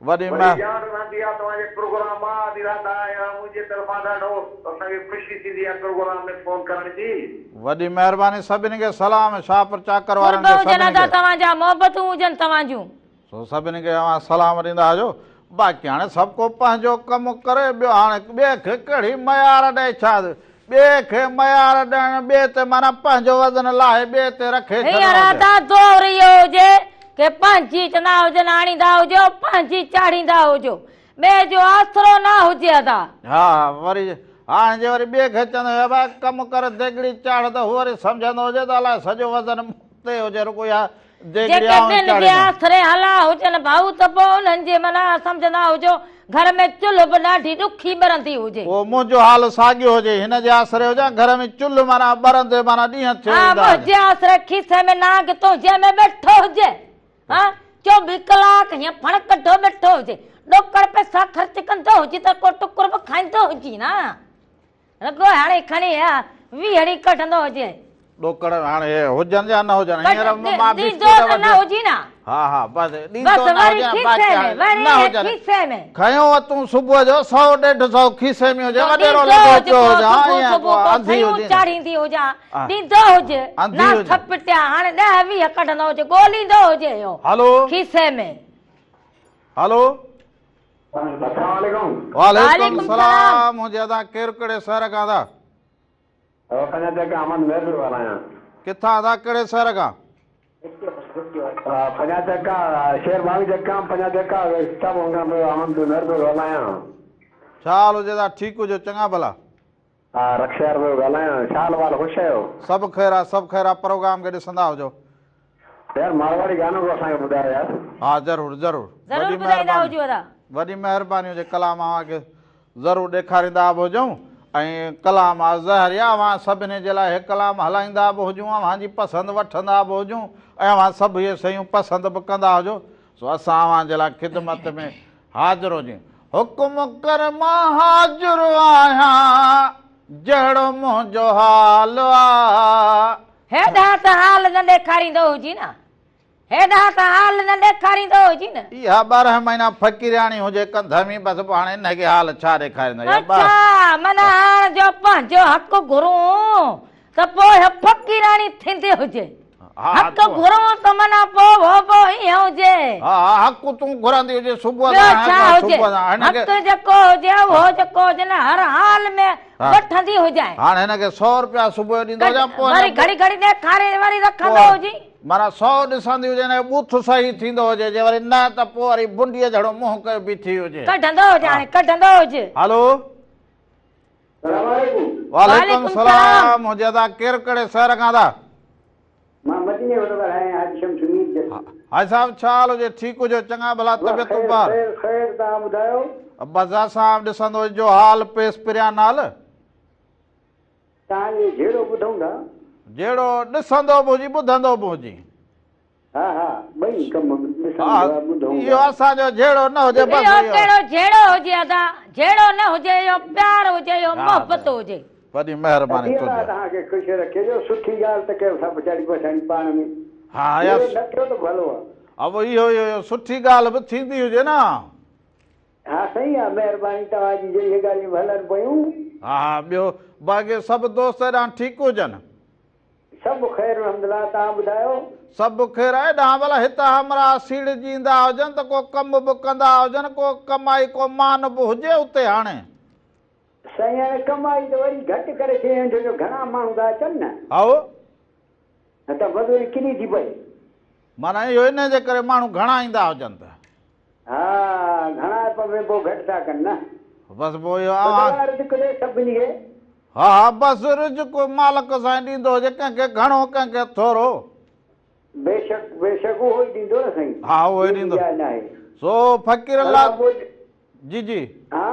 A: وڏي
C: وڏي
A: مهر.
C: ڄاڻ رهندي آ توهان جي پروگرام مان به رهندا آهيان منهنجي طرفان ڏاڍو اسان کي خوشي ٿيندي آ پروگرام ۾ فون ڪرڻ جي.
A: وڏي مهرباني سڀني کي سلام شاهپور چاڪر وارن
B: قرب
A: کي
B: هجن
A: سڀني
B: ادا
A: کي.
B: توهان جا محبتون هجن توهان جون.
A: سو سڀني کي اوهان سلام ڏيندا هجو باقي هاڻي سڀ ڪو پنهنجو ڪم ڪري ٻيو هاڻي ٻئي کي ڪهڙي ميار ڏئي ڇا ٻئي کي ميار ڏيڻ ٻئي تي معنيٰ پنهنجو وزن لاهي ٻئي تي رکي ڇڏڻو
B: هينئر
A: هجي.
B: ادا دور اهو هجي ڪي پنهنجي چوندا هجن آڻيندا هجو پنهنجي چاڙهيندا هجو ٻئي جو آسرو نه هجي ادا.
A: ها ها وري هاڻي جي وري ٻئي کي چوندو هجي ابا ڪم ڪر ديڳڙي چاڙهه ته هو وري سمجهندو هجي ته الائي سڄو وزن مون تي هجي رڳو اها
B: جيڪي ٻين جي آسري هلا هجن ڀائو ته پوء انهن جي معنيٰ سمجهندا هجو، گهر ۾ چلهه به ڏاڍي ڏکي ٻرندي هجي.
A: پوء منهنجو حال ساڳيو هجي، هن جي آسري هجان، گهر ۾ چلهه معنيٰ ٻرندي معنيٰ ڏينهن ٿيو
B: ها
A: ايندا هجن.
B: منهنجي آسري کيسي ۾ نانگ تنهنجي ۾ ويٺو هجي، ها چوويهه ڪلاڪ هيئن ڦڻ ڪڍيو ويٺو هجي، ڏوڪڙ پئسا خرچ ڪندو هجي ته ڪو ٽڪر به کائيندو هجي نه. رڳو هاڻي کڻي ها ويهڙي ڪڍندو هجي.
A: ڏوڪڙ هاڻي هي هجن يا نه هجن هينئر مان
B: ڏيندو
A: بسڪوٽ
B: ته نه
A: وٺي
B: هجي نه.
A: ها ها بس ڏيندو
B: بس
A: نه
B: وري
A: هجي
B: کيسي
A: باقي
B: ۾
A: هاڻي
B: وري
A: نه هجن
B: کيسي ۾.
A: کنيو اٿون صبح جو سئو ڏيڍ سئو کيسي ۾ هجي
B: تو
A: وڏيرو
B: ڏيندو
A: لڳو
B: هج
A: پيو
B: ڪو
A: هجان
B: صبح
A: ائين
B: صبح
A: ڪو
B: ڪو
A: انڌي
B: سيون
A: هجي نه
B: چاڙهيندي هجان
A: ها
B: ڏيندو هج
A: انڌي
B: نه
A: هجي.
B: ٿپٽيا هاڻي ڏهه 20 ڪڍندو هج ڳوليندو هجي اهو
A: هلو
B: کيسي ۾.
A: هلو.
C: السلام عليڪم.
A: وعليڪم السلام هجي ادا ڪير ڪهڙي شهر کان ادا.
C: پنجا چڪ احمد مير پيو ڳالهايان.
A: ڪٿان ادا ڪهڙي شهر کان.
C: پنجا چڪ شهر ٻاويهه چڪ کان پنجا چڪ سيتاپور کان پيو احمد مير پيو ڳالهايان.
A: ڇا حال هجي ادا ٺيڪ هجو چڱا ڀلا.
C: ها رڪشيار پيو ڳالهايان ڇا حال وال خوش آهيو.
A: سڀ خير آ سڀ خير آ پروگرام کي ڏسندا هجو.
C: يار مارواڙي گانو به اسان کي ٻڌايو يار.
A: ها ضرور ضرور
B: ضرور
A: وڏي
B: ٻڌائيندا
A: مهرباني
B: هجو ادا.
A: وڏي مهرباني هجي ڪلام اوهان کي ضرور ڏيکاريندا به هجون ۽ ڪلام آ ظاهر آ اوهان سڀني جي لاء هي ڪلام هلائيندا به هجون اوهان جي پسند وٺندا به هجون ۽ اوهان سڀ اهي شيون پسند به ڪندا هجو سو اسان اوهان جي لاء خدمت ۾ حاضر هجين. حڪم ڪر مان حاضر آهيان، جهڙو منهنجو حال آ.
B: هيڏانهن ته حال نه ڏيکاريندو هجين نه. هيڏانهن ته حال نه ڏيکاريندو هجين نه.
A: اها 12 مهينا فقيرياڻي هجي ڪنڌ ۾ بس پوء هاڻي ان کي حال ڇا ڏيکاريندو. اها ٻه.
B: اڇا معنيٰ هاڻ جو پنهنجو حق گهرون ته پوء فقيراڻي ٿيندي هجي. حق گهرون ته معنيٰ پوء هو به ائين هجي.
A: ها ها حق تون گهرندي هجي صبح
B: ٻيو
A: سان
B: ڇا هجي.
A: صبح سان هن کي
B: حق جيڪو هجي اهو جيڪو هجي نه هر حال ۾ وٺندي هجانء.
A: هاڻ هن کي سئو رپيا صبح جو ڏيندو هجان پوء
B: وري گهڙي گهڙي ڏيکاري وري رکندو هجين.
A: معنيٰ سئو ڏسندي هجي هن کي ٻوٿ صحيح ٿيندو هجي جي وري نه ته پوء وري بنڊيء جھڙو منهن ڪيو بيٺي هجي.
B: ڪڍندو هجي هاڻي ڪڍندو هجي.
A: هلو.
C: سلام عليڪم.
A: وعليڪم السلام هجي ادا ڪير ڪهڙي شهر کان ادا.
C: مان مديني مان ٿو ڳالهايان حاجي شمس مير جت.
A: حاجي صاحب ڇا حال هجي ٺيڪ هجو چڱا ڀلا طبيعتون
C: خير
A: بار.
C: خير خير توهان ٻڌايو.
A: بس اسان به ڏسندو جو حال پيس پريان نال.
C: توهان جي جهيڙو ٻڌون ٿا.
A: جهيڙو ڏسندو به هجي ٻڌندو به هجي.
C: ها ها ٻئي ڪم ڏسون ٿا ٻڌون
A: اهو
C: ٿا.
A: اسان جو جهيڙو نه هجي بس
B: اهو
A: اهو.
B: ڪهڙو جهيڙو هجي ادا جهيڙو نه هجي اهو پيار هجي اهو محبت هجي.
A: وڏي مهرباني
C: ادي الله
A: تنهنجي.
C: توهان کي خوش رکي جو سٺي ڳالهه ته ڪيو ٿا پڇاڙي پڇاڙي پاڻ ۾
A: ها
C: جهيڙو
A: يس
C: نه ٿيو ته ڀلو آ.
A: ابو اهو اهو سٺي ڳالهه به ٿيندي هجي نه.
C: ها سائين ها مهرباني توهان جي جو اهي ڳالهيون به هلن پيون.
A: ها ها ٻيو باقي سڀ دوست هيڏانهن ٺيڪ هجن.
C: سڀ خير الحمدلله توهان ٻڌايو.
A: سڀ خير آهي ڏانهن ڀلا هت همراهه سيڙجي ايندا هجن ته ڪو ڪم به ڪندا هجن ڪو ڪمائي ڪو مان به هجي اتي هاڻي.
C: سائين هاڻي ڪمائي ته وري گهٽ ڪري ڇڏيائين ڇو جو گهڻا ماڻهو ٿا اچن نه.
A: هائو.
C: نه ته مزوري ڪني ٿي پئي.
A: معنيٰ اهو انهي جي ڪري ماڻهو گهڻا ايندا هجن ته.
C: ها گهڻا پوي پوء گهٽ ٿا ڪن نه.
A: بس پوء اهو اوهان.
D: خدا رزق ڏي سڀني کي.
A: ها ها بس رزق مالڪ سائين ڏيندو هجي ڪنهن کي گهڻو ڪنهن کي ٿورو.
D: بيشڪ بيشڪ اهو ئي ڏيندو نه سائين.
A: ها اهو ئي
D: ٻي
A: ڏيندو.
D: ڳالهه ناهي.
A: سو فقيرن
D: الله
A: لاء جي جي.
D: ها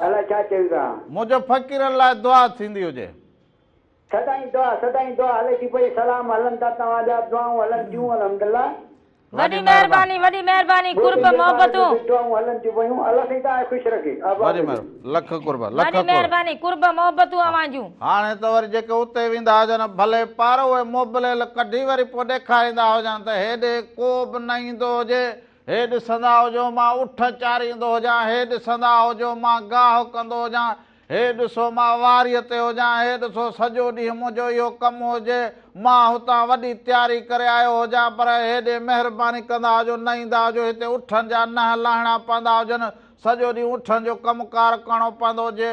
D: الائي ڇا چيو توهان.
A: منهنجو فقيرن لاء دعا ٿيندي هجي.
D: سدائين دعا سدائين دعا هلي ٿي پئي سلام هلن ٿا توهان جا دعائون هلن ٿيون الحمدالله.
B: وڏي مهرباني وڏي مهرباني قرب محبتون.
D: دعائون هلن ٿيون پيون الله سائين توهان کي خوش رکي آباد
A: وڏي
D: هجو.
A: مهرباني لک قرب لک
B: وڏي
A: قرب.
B: مهرباني قرب محبتون اوهان جون.
A: هاڻي ته وري جيڪي اتي ويندا هجن ڀلي پار اهي موبليل ڪڍي وري پوء ڏيکاريندا هجن ته هيڏي ڪو به نه ايندو هجي هي ڏسندا هجو مان اٺ چاريندو هجان هي ڏسندا هجو مان گاهه ڪندو هجان هي ڏسو مان واريء تي هجان، هي ڏسو سڄو ڏينهن منهنجو اهو ڪم هجي، مان هتان وڏي تياري ڪري آيو هجان، پر هيڏي مهرباني ڪندا هجو نه ايندا هجو، هتي اٺن جا ننهن لاهڻا پوندا هجن، سڄو ڏينهن اٺن جو ڪم ڪار ڪرڻو پوندو هجي،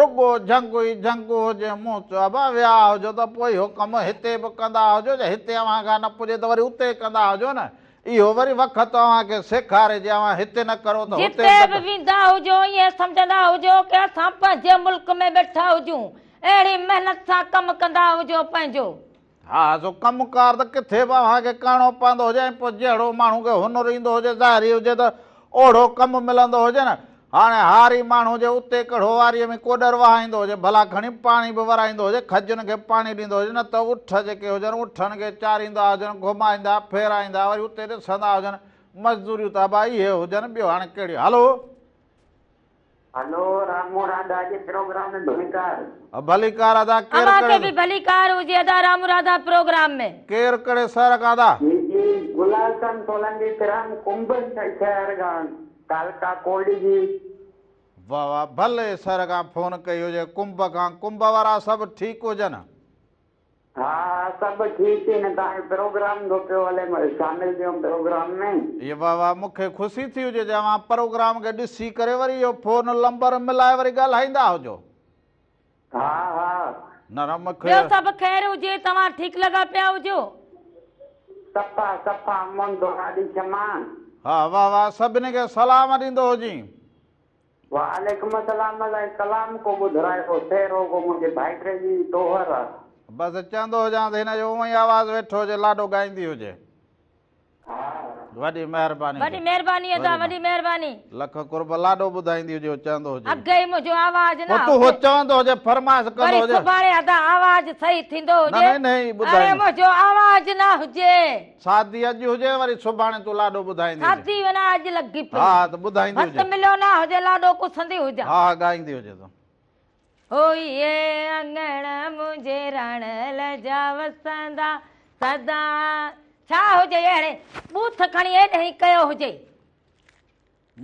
A: رڳو جهنگ ئي جهنگ هجي. مون چيو ابا ويا هجو ته پوء اهو ڪم هتي به ڪندا هجو، جي هتي اوهان کان نه پڄي ته وري اتي ڪندا هجو نه. اهو وري وقت اوهان کي سيکاري جي اوهان هتي نه ڪرو ته هتي
B: جتي
A: به
B: به ويندا هجو ائين سمجهندا هجو ڪه اسان پنهنجي ملڪ ۾ ويٺا هجون اهڙي محنت سان ڪم ڪندا هجو پنهنجو.
A: ها سو ڪم ڪار ته ڪٿي به اوهان کي ڪرڻو پوندو هجي ۽ پوء جهڙو ماڻهو کي هنر ايندو هجي ظاهري هجي ته اوهڙو ڪم ملندو هجي نه. هاڻي هاري ماڻهو جي اتي ڪڙهو واريء ۾ ڪوڏر وهائيندو هجي، ڀلا کڻي پاڻي به ورائيندو هجي، کجين کي پاڻي ڏيندو هجي، نه ته اٺ جيڪي هجن، اٺن کي چاريندا هجن، گهمائيندا، ڦيرائيندا، وري اتي ڏسندا هجن، مزدوريون ته ابا اهي هجن، ٻيو هاڻي ڪهڙيون. هلو.
E: هلو رامو راڌا جي پروگرام ۾ ڀليڪار.
A: ڀليڪار ادا ڪير
B: اوهان کي
A: ڪهڙي.
B: به ڀليڪار هجي ادا رامو راڌا پروگرام ۾.
A: ڪير ڪهڙي شهر کان ادا.
E: جي جي گلال چند سولنگي فرام ڪنب شهر کان. تعلقه ڪوٽ ڏيجي.
A: واه واه ڀلي سر کان فون ڪئي هجي ڪنب کان ڪنب وارا سڀ ٺيڪ هجن.
E: ها ها سڀ ٺيڪ هن تان جو پروگرام ٿو پيو هلي شامل ٿيم پروگرام ۾.
A: اي واه واه مونکي خوشي ٿي هجي جي اوهان پروگرام کي ڏسي ڪري وري اهو فون لمبر ملائي وري ڳالهائيندا هجو.
E: ها ها.
A: نه نه مونکي.
B: ٻيو سڀ خير هجي توهان ٺيڪ لڳا پيا هجو.
E: صفا صفا امن دعا ڏي ڇما.
A: ها واه واه سڀني کي سلام ڏيندو هجين.
E: وعليڪم السلام سائين ڪلام ڪو ٻڌرايو سهرو ڪو منهنجي ڀائٽي جي توهر.
A: بس چوندو هجان ته هن جو اونئي آواز ويٺو هجي لاڏو ڳائيندي هجي. وڏي مهرباني
B: وڏي مهرباني ادا وڏي مهرباني.
A: لک قرب لاڏو ٻڌائيندي هجي هو چوندو هجي.
B: اڳي ئي منهنجو آواز نه
A: پوء تون هو چوندو هجي فرمائش ڪندو
B: وري
A: هجي.
B: سڀاڻي ادا آواز صحيح ٿيندو هجي.
A: نه نه نه ٻڌائيندي.
B: اڙي منهنجو آواز نه هجي.
A: شادي اڄ هجي وري سڀاڻي تون لاڏو ٻڌائيندي هجي.
B: شادي ونا اڄ لڳي پئي.
A: ها ته ٻڌائيندي هجي.
B: ڀت مليو نه هجي لاڏو ڪسندي هجان.
A: ها ها ڳائيندي هجي تون.
B: هوئي اڱڻ منهنجي راڻل جا وسندا سدا ڇا هجي اهڙي ٻوٿ کڻي ايڏهين ڪيو هجي.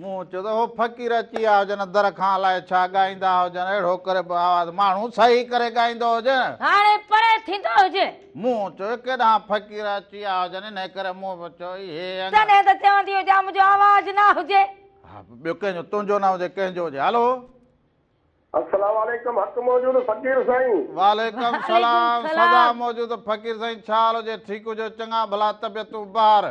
A: مون چيو ته هو فقير اچي ويا هجن در کان الائي ڇا ڳائيندا هجن اهڙو ڪري به آواز ماڻهو صحيح ڪري ڳائيندو هجي نه.
B: هاڻي پري ٿيندو هجي.
A: مون چيو ڪيڏانهن فقير اچي ويا هجن انهي ڪري مون به چيو اهي اڱ.
B: تڏهن ته چوندي هجان منهنجو آواز نه هجي.
A: ها ٻيو ڪنهن جو تنهنجو نه هجي ڪنهن جو هجي هلو.
F: السلام عليڪم حق موجود فقير سائين.
A: وعليڪم سلام سدا موجود فقير سائين ڇا حال هجي ٺيڪ هجو چڱا ڀلا طبيعتون بهار.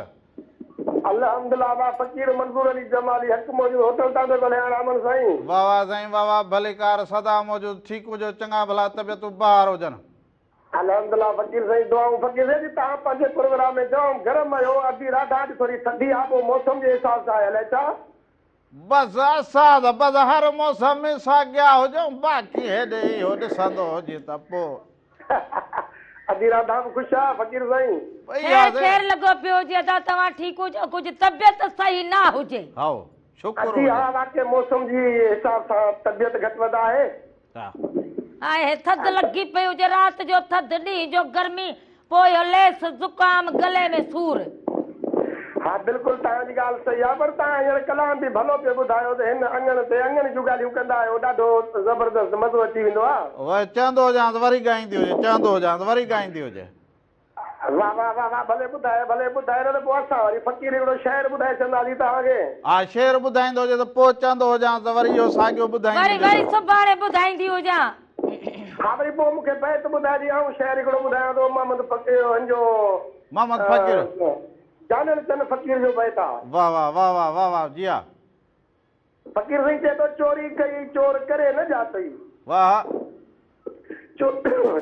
F: الحمدلله مان فقير منظور علي جمالي حق موجود هوٽل تان ٿو ڳالهايان رحمن سائين.
A: واه واه سائين واه واه ڀليڪار سدا موجود ٺيڪ هجو چڱا ڀلا طبيعتون بهار هجن.
F: الحمدلله فقير سائين دعائون فقير سائين اڄ توهان پنهنجي پروگرام ۾ جام گرم آهيو ادي راڌا اڄ ٿوري ٿڌي آ پوء موسم جي حساب سان آهي الائي ڇا.
A: بس اسان ته بس هر موسم ۾ ساڳيا هجون باقي هيڏي اهو ڏسندو هجين ته پو.
F: ادي راڌا به خوش آ فقير سائين.
B: خير خير لڳو پيو هجي ادا توهان ٺيڪ هجو ڪجهه طبيعت صحيح نه هجي.
A: هائو شڪر
F: ادي
A: هجي.
F: ها واقعي موسم جي حساب سان طبيعت گهٽ وڌ آهي.
A: ها.
B: آهي ٿڌ لڳي پئي هجي رات جو ٿڌ ڏينهن جو گرمي پوء اهو ليس زڪام گلي ۾ سور.
F: ها بلڪل توهان جي ڳالهه صحيح آهي پر توهان هينئر ڪلام به ڀلو پيو ٻڌايو ته هن اڱڻ تي اڱڻ جون ڳالهيون ڪندا آهيو ڏاڍو زبردست مزو اچي ويندو آهي.
A: واه چوندو هجانس وري ڳائيندي هجي چوندو هجانس وري ڳائيندي هجي.
F: واه واه واه واه ڀلي ٻڌايو ڀلي ٻڌايو نه ته پوء اسان وري فقير هڪڙو شعر ٻڌائي ڇڏنداسين توهان کي.
A: ها شعر ٻڌائيندو هجي ته پوء چوندو هجانس ته وري اهو ساڳيو ٻڌائيندي
B: وري
A: هجي.
B: وري سڀاڻي ٻڌائيندي هجان.
F: ها وري پوء مون کي بيت ٻڌائجي آئون شعر هڪڙو ٻڌايان ٿو محمد فقير هن جو
A: محمد فقير.
F: جانڻ چن فقير جو بيت آ.
A: واه واه واه واه واه واه جي ها.
F: فقير سائين چئي ٿو چوري ڪئي چور ڪري نه ڄاتئي.
A: واهه.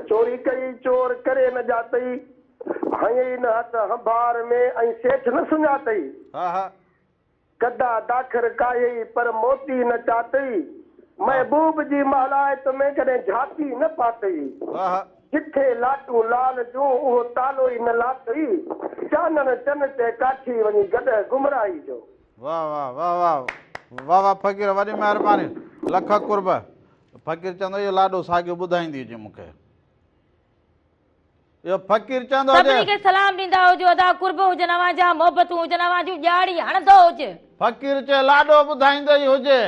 F: چوري ڪئي چور ڪري نه ڄاتئي، هنيئي نه هٿ هنڀار ۾ ۽ سيٺ نه سڃاتئي.
A: واهه.
F: ڪدا داکر ڪاهيئي پر موتي نه چاتئي، محبوب جي محلائت ۾ ڪڏهن جهاتي نه پاتئي.
A: واهه.
F: جٿي لاٽون لال جون اهو تالو ئي نه لاتئي، چانڻ چن تي ڪاٺي وڃي گڏهه گمراهي جو.
A: واه واه واه واه واه واه فقير وڏي مهرباني لک قرب فقير چوندو اهو لاڏو ساڳيو ٻڌائيندي هجي مون کي اهو فقير چوندو هجي.
B: سڀني کي سلام ڏيندا هجو ادا قرب هجن اوهان جا محبتون هجن اوهان جون ڄاڙي هڻندو هجي.
A: فقير چئي لاڏو ٻڌائيندو ئي هجي.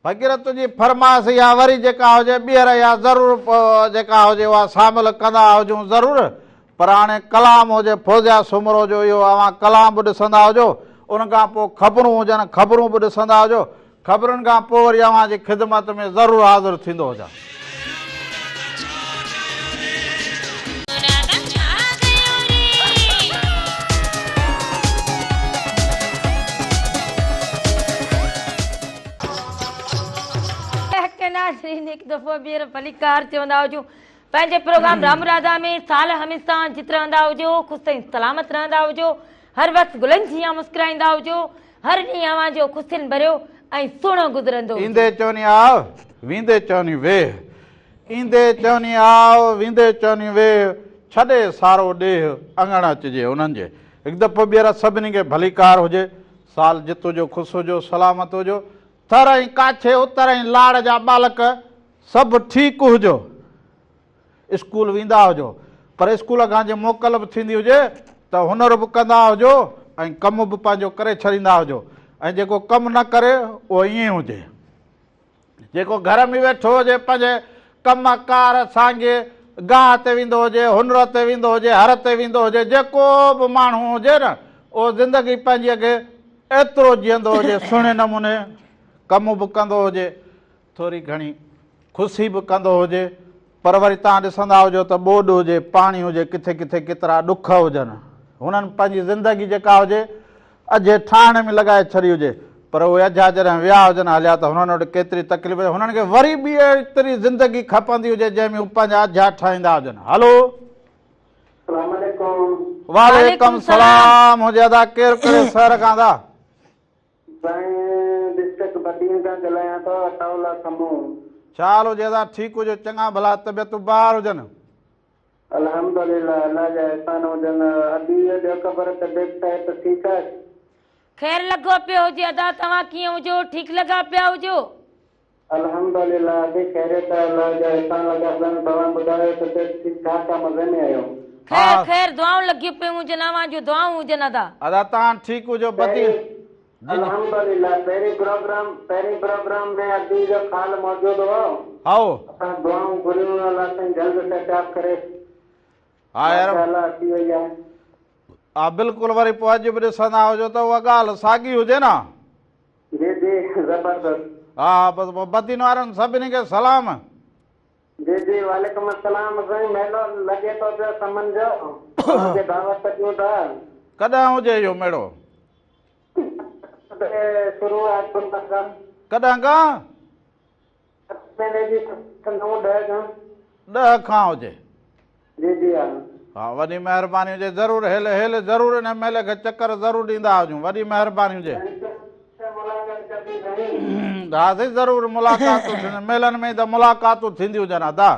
A: فقير تنهنجي فرمائش اها وري جيڪا هجي ٻيهر اها ضرور جيڪا هجي اها شامل ڪندا هجون ضرور پر هاڻي ڪلام هجي فوزيا سومرو جو اهو اوهان ڪلام به ڏسندا هجو ان کان پوء خبرون هجن خبرون به ڏسندا هجو خبرن کان پوء وري اوهان جي خدمت ۾ ضرور حاضر ٿيندو هجان.
B: ناظرين هڪ دفعو ٻيهر ڀليڪار چوندا هجون پنهنجي پروگرام رام راڌا ۾ سال هميشه جت رهندا هجو خوش ۽ سلامت رهندا هجو هر وقت گلن جيان مسڪرائيندا هجو هر ڏينهن اوهان جو خوشين ڀريو ۽ سهڻو گذرندو هجي.
A: ايندي چوني آء، ويندي چوني ويهه. ايندي چوني آء، ويندي چوني ويهه. ڇڏي سارو ڏيهه، اڱڻ اچجي انهن جي. هڪ دفعو ٻيهر سڀني کي ڀليڪار هجي. سال جت هجو، خوش هجو، سلامت هجو. ٿر ۽ ڪاڇي، اتر ۽ لاڙ جا ٻالڪ سڀ ٺيڪ هجو. اسڪول ويندا هجو پر اسڪول کان جي موڪل به ٿيندي هجي ته هنر به ڪندا هجو ۽ ڪم به پنهنجو ڪري ڇڏيندا هجو ۽ جيڪو ڪم نه ڪري اهو ائين هجي جيڪو گهر ۾ ويٺو هجي پنهنجي ڪم ڪار سانگي گاهه تي ويندو هجي هنر تي ويندو هجي هر تي ويندو هجي جيڪو به ماڻهو هجي نه اهو زندگي پنهنجي کي ايترو جيئندو هجي سهڻي نموني ڪم به ڪندو هجي ٿوري گهڻي خوشي به ڪندو هجي پر وري توهان ڏسندا هجو ته ٻوڏ هجي، پاڻي هجي، ڪٿي ڪٿي ڪيترا ڏک هجن. هنن پنهنجي زندگي جيڪا هجي اجهي ٺاهڻ ۾ لڳائي ڇڏي هجي پر اهي اجها جڏهن ويا هجن هليا ته هنن وٽ ڪيتري تڪليف هجي هنن کي وري ٻي ايتري زندگي کپندي هجي جنهن ۾ هو پنهنجا اجها ٺاهيندا هجن. هلو.
E: السلام عليڪم.
A: وعليڪم سلام هجي ادا ڪير ڪهڙي شهر کان ادا.
E: سائين ڊسٽرڪٽ بدين کان ڳالهايان ٿو عطاء الله سمون.
A: ڇا حال هجي ادا ٺيڪ هجو چڱا ڀلا طبيعتون بهار هجن.
E: الحمدلله الله جا احسان هجن ادي اهو ڏيو خبر طبيعت صحت ٺيڪ آهي.
B: خير لڳو پيو هجي ادا توهان ڪيئن هجو ٺيڪ لڳا پيا هجو.
E: الحمدلله ادي خيريت آهي الله جا احسان لڳا پيا آهن توهان ٻڌايو طبيعت ٺيڪ ٺاڪ آ مزي ۾ آهيو.
B: خير خير دعائون لڳيون پيون هجن اوهان جون دعائون هجن ادا.
A: ادا توهان ٺيڪ هجو بدي جي جي.
E: الحمدلله پهرين پروگرام پهرين پروگرام ۾ ادي جو خال موجود هو
A: هائو.
E: اسان دعائون گهريون الله سائين جلد صحتياب ڪريس
A: ها يار.
E: ماشاءالله اچي وئي آهي.
A: ها بلڪل وري پوء اڄ به ڏسندا هجو ته اها ڳالهه ساڳي هجي نه.
E: جي جي زبردست.
A: ها بس پوء بدين وارن سڀني کي سلام.
E: جي جي وعليڪم السلام سائين ميلو لڳي ٿو پيو سمن جو اوهان کي دعوت ڏيون ٿا.
A: ڪڏهن هجي اهو ميڙو؟
E: شروع آهي کان.
A: ڪڏهن کان؟
E: مهيني جي 9 10 کان.
A: 10 کان هجي.
E: جي جي ها.
A: ها وڏي مهرباني هجي ضرور هيل هيل ضرور ان ميلي کي چڪر ضرور ڏيندا هجون وڏي مهرباني هجي. ها سائين ضرور ملاقاتون ٿينديون ميلن ۾ ته ملاقاتون ٿينديون هجن ادا.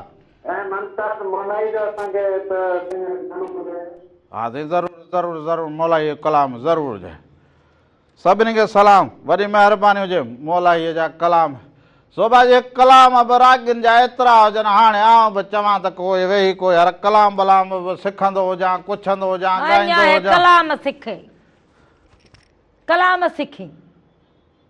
E: ۽ ممتاز مولائي جو اسان کي ته گهڻو ٻڌايو.
A: ها سائين ضرور ضرور ضرور مولائي جو ڪلام ضرور هجي. سڀني کي سلام وڏي مهرباني هجي مولائي جا ڪلام صوبا جي ڪلام به راڳين جا ايترا هجن هاڻي آئون به چوان ته ڪوئي ويهي ڪوئي هر ڪلام بلام به سکندو هجان ڪڇندو هجان ڳائيندو هجان.
B: ڪلام سکي ڪلام سکي.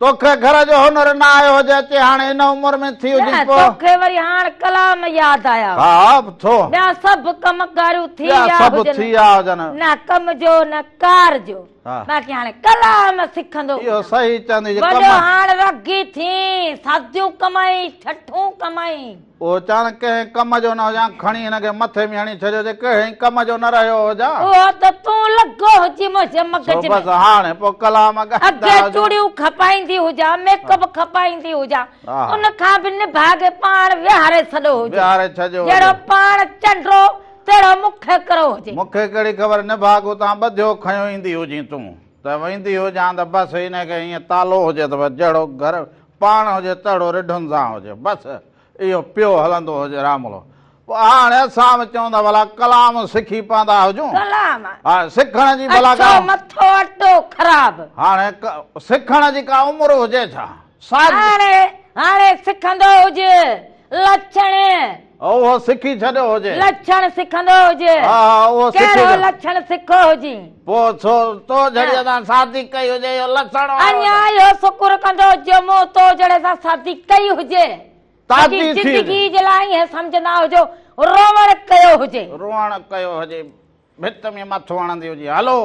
A: توکي گهر جو هنر نه آيو هجي اچي هاڻي ان عمر ۾ ٿي هجين
B: نه
A: پوء.
B: توکي وري هاڻ ڪلام ياد آيا
A: ها ها ٿو.
B: ٻيا سڀ ڪم ڪاريون ٿي
A: ٻيا
B: ويا
A: سڀ
B: هجن.
A: ٿي ويا هجن.
B: نه ڪم جو نه ڪار جو.
A: ها.
B: باقي هاڻي ڪلام سکندو
A: اهو صحيح چوندي جي
B: وڏو
A: ڪم.
B: هاڻ رڳي ٿين ساديون ڪمائين ٺٺون ڪمائين.
A: اهو چوان ڪنهن ڪم جو نه هجان کڻي هن کي مٿي ۾ هڻي ڇڏيو جي ڪنهن ڪم جو نه رهيو هجان.
B: اهو ته تون لڳ. لڳو هجي منهنجي
A: سو
B: مغز
A: بس
B: ۾.
A: هاڻي پوء ڪلام ڳائيندا
B: اڳي
A: هجون.
B: چوڙيون کپائيندي هجان، ميڪ اپ کپائيندي هجان،
A: ها.
B: ان کان به نڀاڳي پاڻ ويهاري ڇڏيو هجي.
A: ويهاري ڇڏيو
B: جهڙو
A: هجي.
B: پاڻ چنڊو تهڙو مون کي ڪرو هجي.
A: مون کي ڪهڙي خبر نڀاڳو تان ٻڌيو کنيو ايندي هجين تون ته ويندي هجان ته بس ان کي ائين تالو هجي ته بس جهڙو گهر پاڻ هجي تهڙو رڍن سان هجي بس اهو پيو هلندو هجي راملو. پوء هاڻي اسان به چون ٿا ڀلا ڪلام سکي پوندا هجون.
B: ڪلام.
A: ها سکڻ جي ڀلا ڪا.
B: اڇو مٿو اٽو خراب.
A: هاڻي سکڻ جي ڪا عمر هجي ڇا؟ ساڳي.
B: هاڻي هاڻي سکندو هجي لڇڻ.
A: اهو سکي ڇڏيو هجي.
B: لڇڻ سکندو هجي.
A: ها ها اهو سکي.
B: ڪهڙو لڇڻ سکو هجي.
A: پوء ڇو تو جهڙي سان شادي ڪئي هجي اهو لڇڻ وارو.
B: اڃا اهو شڪر ڪندو هجي مون تو جهڙي سان شادي ڪئي هجي.
A: تازي
B: سڄي
A: ٿي
B: زندگي جي لاء ائين سمجهندا هجو روئڻ ڪيو هجي.
A: روئڻ ڪيو هجي ڀت ۾ مٿو هڻندي هجي هلو.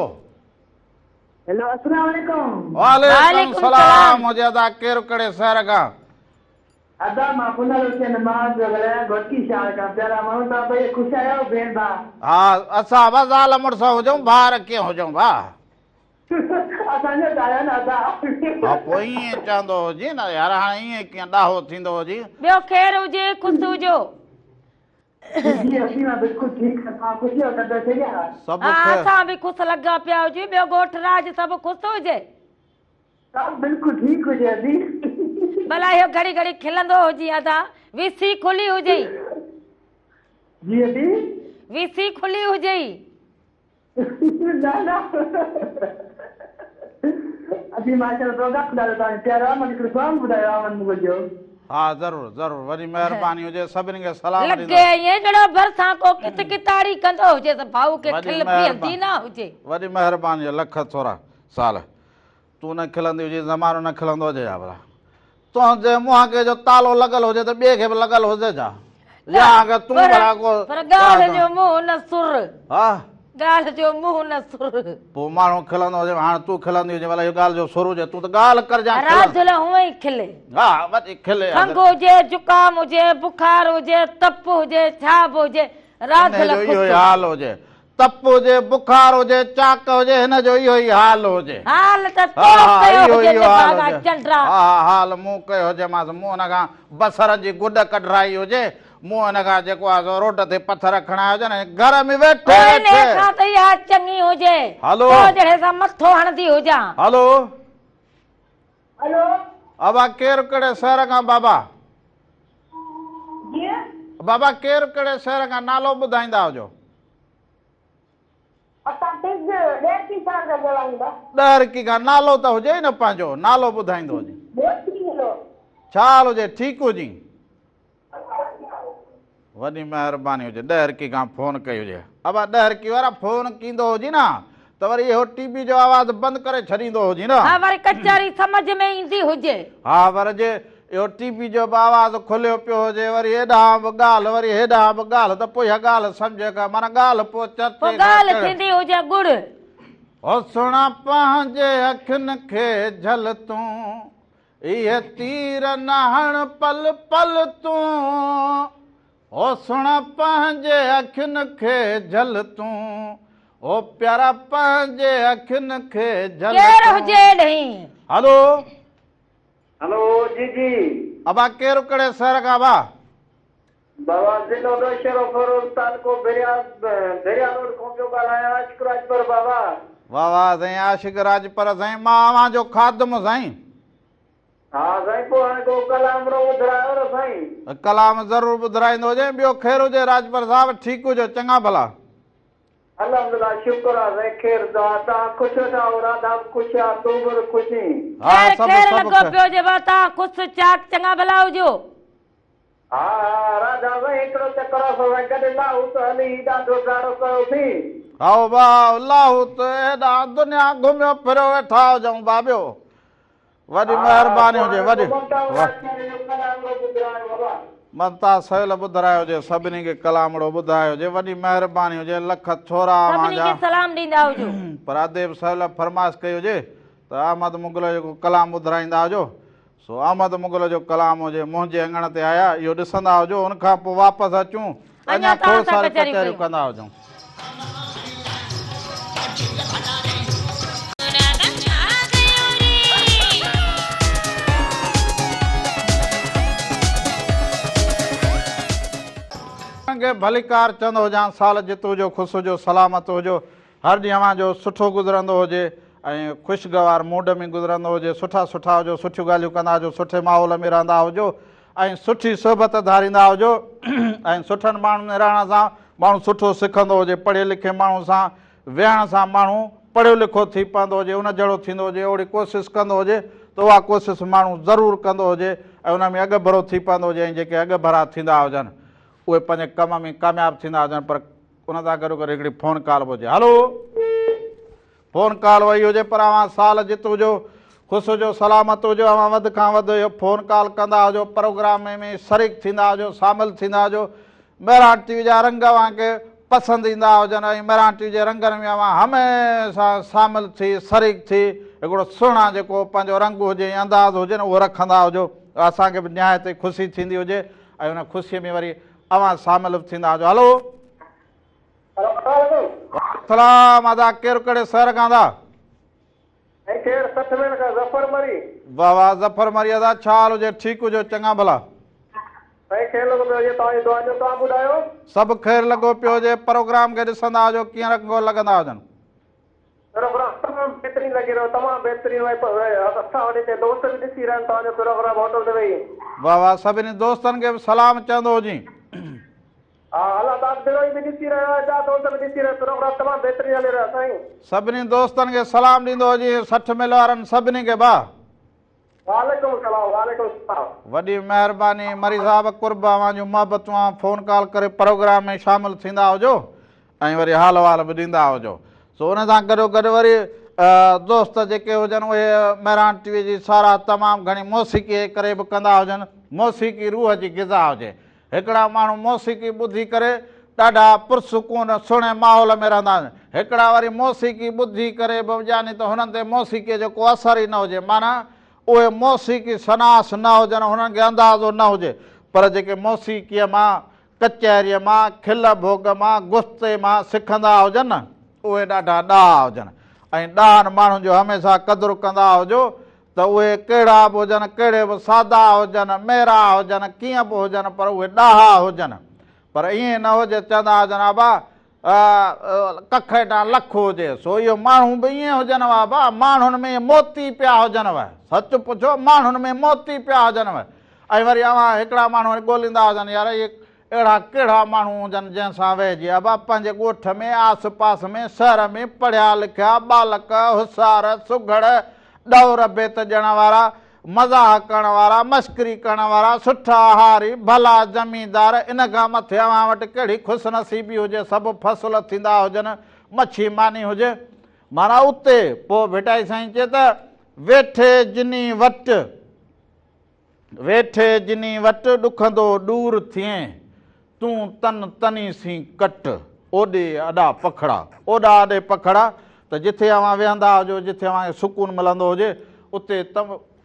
D: هيلو السلام عليڪم.
A: وعليڪم السلام هجي ادا ڪير ڪهڙي شهر کان.
D: ادا مان پنهل حسين مهاج پيو ڳالهايان گهوٽڪي شهر کان پيارا ماڻهو توهان ٻئي خوش آهيو ڀيڻ ڀاء.
A: ها اسان به زال مڙس هجون ڀائر ڪيئن هجون ڀاء.
D: اسان جو ته آهيو نه ادا.
A: ها پوء ائين چوندو هجين نه يار هاڻي ائين ڪيئن ڏاهو ٿيندو هجين.
B: ٻيو خير هجي خوش هجو.
D: جي جي اسين بلڪل ٺيڪ توهان خوش آهيو طبيعت صحيح آهي.
A: سڀ
B: ها
A: خير.
B: اسان به خوش لڳا پيا هجون ٻيو ڳوٺ راڄ سڀ خوش هجي.
D: سڀ بلڪل ٺيڪ هجي ادي.
B: ڀلا اهو گهڙي گهڙي کلندو هجين ادا وي سي کلي هجئي.
D: جي ادي.
B: وي سي کلي هجئي.
D: نه نه ادي ماشاءالله پروگرام ڏاڍو توهان جو پيارو آهي مون کي هڪڙو سانگ ٻڌايو احمد مغل جو.
A: ها ضرور ضرور وڏي مهرباني هجي سڀني کي سلام
B: لڳي
A: ڏيندو.
B: ائين ڄڻو ڀرسان ڪو ڪت ڪتاڙي ڪندو هجي ته ڀائو کي کل بيهندي نه هجي.
A: وڏي مهرباني هجي لک ٿورا سال تون نه کلندي هجين زمانو نه کلندو هجي ڇا ڀلا تنهنجي منهن کي جو تالو لڳل هجي ته ٻئي کي به لڳل هجي ڇا يا اگر تون ڀلا ڪو
B: پر ڳالهه جو منهن نه سر
A: ها
B: ڳالهه جو منهن نه سر
A: پوء ماڻهو کلندو هجي هاڻ تون کلندي هجين ڀلا اهو ڳالهه جو سر هجي تون ته ڳالهه ڪرجان
B: راجل هونئن ئي کلي
A: ها وڏي کلي
B: کنگهه هجي زڪام هجي بخار هجي تپ هجي ڇا به هجي راجل
A: انهي جو اهو ئي حال هجي تپ هجي، بخار هجي، چاڪ هجي، هن جو اهو ئي حال هجي.
B: حال ته تو ڪيو هجي نڀاڳا چنڊا.
A: ها ها حال مون ڪيو هجيمانس، مون هن کان بصرن جي گڏ ڪڍرائي هجي، مون هن کان جيڪو آهي سو روڊ تي پٿر کڻايا هجن ۽ گهر ۾ ويٺي
B: پوء
A: ويٺي.
B: انهيء کان ته اها چڱي هجي،
A: هلو.
B: تو جهڙي سان مٿو هڻندي هجان.
A: هلو.
D: هلو.
A: ابا ڪير ڪهڙي شهر کان بابا.
D: جي.
A: بابا ڪير ڪهڙي شهر کان نالو ٻڌائيندا هجو.
D: اسان ٽز ڏهرڪي شهر کان ڳالهايون ٿا.
A: ڏهرڪي کان نالو ته هجي ئي نه پنهنجو نالو ٻڌائيندو هجي.
D: ڏهرڪي هلو.
A: ڇا حال هجي ٺيڪ هجين. وڏي مهرباني هجي ڏهرڪي کان فون ڪئي هجي. ابا ڏهرڪي وارا فون ڪيندو هجي نه ته وري اهو ٽي وي جو آواز بند ڪري ڇڏيندو هجي نه.
B: ها وري ڪچهري سمجهه ۾ ايندي هجي.
A: ها ور جي اهو ٽي وي جو به آواز کليو پيو هجي وري هيڏانهن به ڳالهه وري هيڏانهن به ڳالهه ته پوء اها ڳالهه سمجهه کان معنيٰ ڳالهه پوء چرچي
B: پوء
A: کان
B: ڳالهه
A: ڪهڙي.
B: ٿيندي هجي ڳڙ.
A: او سهڻا پنهنجي اکين کي جهل تون. اهي تير نه هڻ پل پل تون، او سهڻا پنهنجي اکين کي جهل تون، او پيارا پنهنجي اکين کي جهل
B: ڪير
A: تون.
B: هجي ڏهين.
A: هلو.
C: هلو جي جي.
A: ابا ڪير ڪهڙي شهر کان ابا.
C: بابا ضلعو نوشهروفيروز تعلقو ڀريا ڀريا روڊ کان پيو ڳالهايان عاشق راڄپر بابا.
A: واه واه سائين عاشق راڄپر سائين مان اوهان جو خادم سائين.
C: ها سائين پوء هاڻي ڪو ڪلامڙو ٻڌرايو نه سائين.
A: ڪلام ضرور ٻڌرائيندو هجين ٻيو خير هجي راڄپر صاحب ٺيڪ هجو چڱا ڀلا.
C: الحمدلله شڪر آ سائين خير دعا توهان خوش ويٺا آهيو راڌا به خوش آ تون به خوش اين.
A: ها
B: خير
A: سڀ
B: خير
A: سڀ
B: لڳو
A: خير.
B: پيو هجي بابا توهان خوش چاڪ چڱا ڀلا هجو.
C: ها ها راڌا سائين هڪڙو چڪر اسان سان گڏ لاهوت هلي هي ڏاڍو ڊاڙو ڪيوسين.
A: هائو ڀاء لاهوت هيڏانهن دنيا گهميو ڦريو ويٺا هجون ڀاڀيو وڏي
C: ها
A: مهرباني
C: پوء
A: هجي
C: هاڻي
A: وڏي
C: ممتا
A: واه.
C: راڄپر جو ڪلامڙو ٻڌرايو بابا.
A: ممتا سويل ٻڌرايو هجي سڀني کي ڪلامڙو ٻڌايو هجي وڏي مهرباني هجي لک ٿورا اوهان
B: سڀني
A: جا.
B: کي سلام ڏيندا هجو.
A: پر اديب سويل فرمائش ڪئي هجي ته احمد مغل جو ڪو ڪلام ٻڌرائيندا هجو سو احمد مغل جو ڪلام هجي منهنجي اڱڻ تي آيا اهو ڏسندا هجو ان کان پوء واپس اچون ته
B: اڃا
A: اڃا
B: توهان
A: کوڙ
B: سان
A: ساريون
B: ڪچهريون
A: ڪچهريون
B: ڪيون.
A: ڪندا هجون. کي ڀليڪار چوندو هجان سال جت هجو خوش هجو سلامت هجو هر ڏينهن اوهان جو سٺو گذرندو هجي ۽ خوشگوار موڊ ۾ گذرندو هجي سٺا سٺا هجو سٺيون ڳالهيون ڪندا هجو سٺي ماحول ۾ رهندا هجو ۽ سٺي صحبت ڌاريندا هجو ۽ سٺن ماڻهن ۾ رهڻ سان ماڻهو سٺو سکندو هجي پڙهي لکي ماڻهو سان ويهڻ سان ماڻهو پڙهيو لکيو ٿي پوندو هجي ان جهڙو ٿيندو هجي اوڙي ڪوشش ڪندو هجي ته اها ڪوشش ماڻهو ضرور ڪندو هجي ۽ ان ۾ اڳڀرو ٿي پوندو هجي ۽ جيڪي اڳڀرا ٿيندا هجن اهي پنهنجي ڪم ۾ ڪامياب ٿيندا هجن پر ان سان گڏوگڏ هڪڙي فون ڪال به هجي هلو فون ڪال وئي هجي پر اوهان سال جت هجو خوش هجو سلامت هجو اوهان وڌ کان وڌ اهو فون ڪال ڪندا هجو پروگرام ۾ شريڪ ٿيندا هجو شامل ٿيندا هجو مهراڻ ٽي وي جا رنگ اوهان کي پسند ايندا هجن ۽ مهراڻ ٽي وي جي رنگن ۾ اوهان هميشه شامل ٿي شريڪ ٿي هڪڙو سهڻا جيڪو پنهنجو رنگ هجي ۽ انداز هجي نه اهو رکندا هجو اسان کي به نهايت ئي خوشي ٿيندي هجي ۽ ان خوشي ۾ وري اوهان شامل به ٿيندا هجو هلو.
F: السلام
A: سلام ادا ڪير ڪهڙي شهر کان ادا.
F: سائين خير 60 ميل کان ظفر مري.
A: واه واه ظفر مري ادا ڇا حال هجي ٺيڪ هجو چڱا ڀلا.
F: سائين خير لڳو پيو هجي توهان جي دعا جو توهان ٻڌايو.
A: سڀ خير لڳو پيو هجي پروگرام کي ڏسندا هجو ڪيئن رنگ لڳندا هجن.
F: پروگرام تمام بهترين لڳي رهيو تمام بهترين اسان وٽ هتي دوست به ڏسي رهيا آهن توهان جو پروگرام هوٽل تي ويهي.
A: واه واه سڀني دوستن کي به سلام چوندو هجين.
F: ها الله داد بروهي به ڏسي رهيو آهي ٻيا دوست به ڏسي رهيا پروگرام تمام بهترين هلي رهيو آهي سائين.
A: سڀني دوستن کي سلام ڏيندو هجين 60 ميل وارن سڀني کي ڀاء.
F: وعليڪم السلام وعليڪم السلام.
A: وڏي مهرباني مري صاحب قرب اوهان جون محبتون اوهان فون ڪال ڪري پروگرام ۾ شامل ٿيندا هجو ۽ وري حال احوال به ڏيندا هجو سو ان سان گڏو گڏ وري دوست جيڪي هجن اهي مهراڻ ٽي وي جي ساراهه تمام گهڻي موسيقي جي ڪري به ڪندا هجن موسيقي روح جي غذا هجي هڪڙا ماڻهو موسيقي ٻڌي ڪري ڏاڍا پرسڪون سهڻي ماحول ۾ رهندا آهن. هڪڙا وري موسيقي ٻڌي ڪري به يعني ته هنن تي موسيقيء جو ڪو اثر ئي نه هجي معنيٰ اهي موسيقي شناس نه هجن هنن کي اندازو نه هجي پر جيڪي موسيقيء مان، ڪچهريء مان، کل ڀوڳ مان، گفتي مان سکندا هجن اهي ڏاڍا ڏاها هجن ۽ ڏاهن ماڻهن جو هميشه قدر ڪندا هجو ته اهي ڪهڙا به هجن، ڪهڙي به سادا هجن، ميرا هجن، ڪيئن به هجن پر اهي ڏاها هجن. پر ائين نه هجي چوندا هجن ابا ڪک هيٺان لک هجي، سو اهو ماڻهو به ائين هجن وا ابا، ماڻهن ۾ موتي پيا هجن وه، سچ پڇو ماڻهن ۾ موتي پيا هجن وه. ۽ وري اوهان هڪڙا ماڻهو وري ڳوليندا هجن يار اهي اهڙا ڪهڙا ماڻهو هجن جنهن سان ويهجي. ابا پنهنجي ڳوٺ ۾، آس پاس ۾، شهر ۾ پڙهيا لکيا، ٻالڪ، هوشيار، سگهڙ، ڏور بيت ڏيڻ وارا، مزاح ڪرڻ وارا، مشڪري ڪرڻ وارا، سٺا هاري، ڀلا زميندار، ان کان مٿي اوهان وٽ ڪهڙي خوش نصيبي هجي، سڀ فصل ٿيندا هجن، مڇي ماني هجي. معنيٰ اتي پوء ڀٽائي سائين چئي ته، ويٺي جني وٽ. ويٺي جني وٽ ڏکندو ڏور ٿئين، تون تن تني سين ڪٽ، اوڏي اڏا پکڙا. اوڏا اڏي پکڙا ته جٿي اوهان ويهندا هجو، جٿي اوهان کي سڪون ملندو هجي، اتي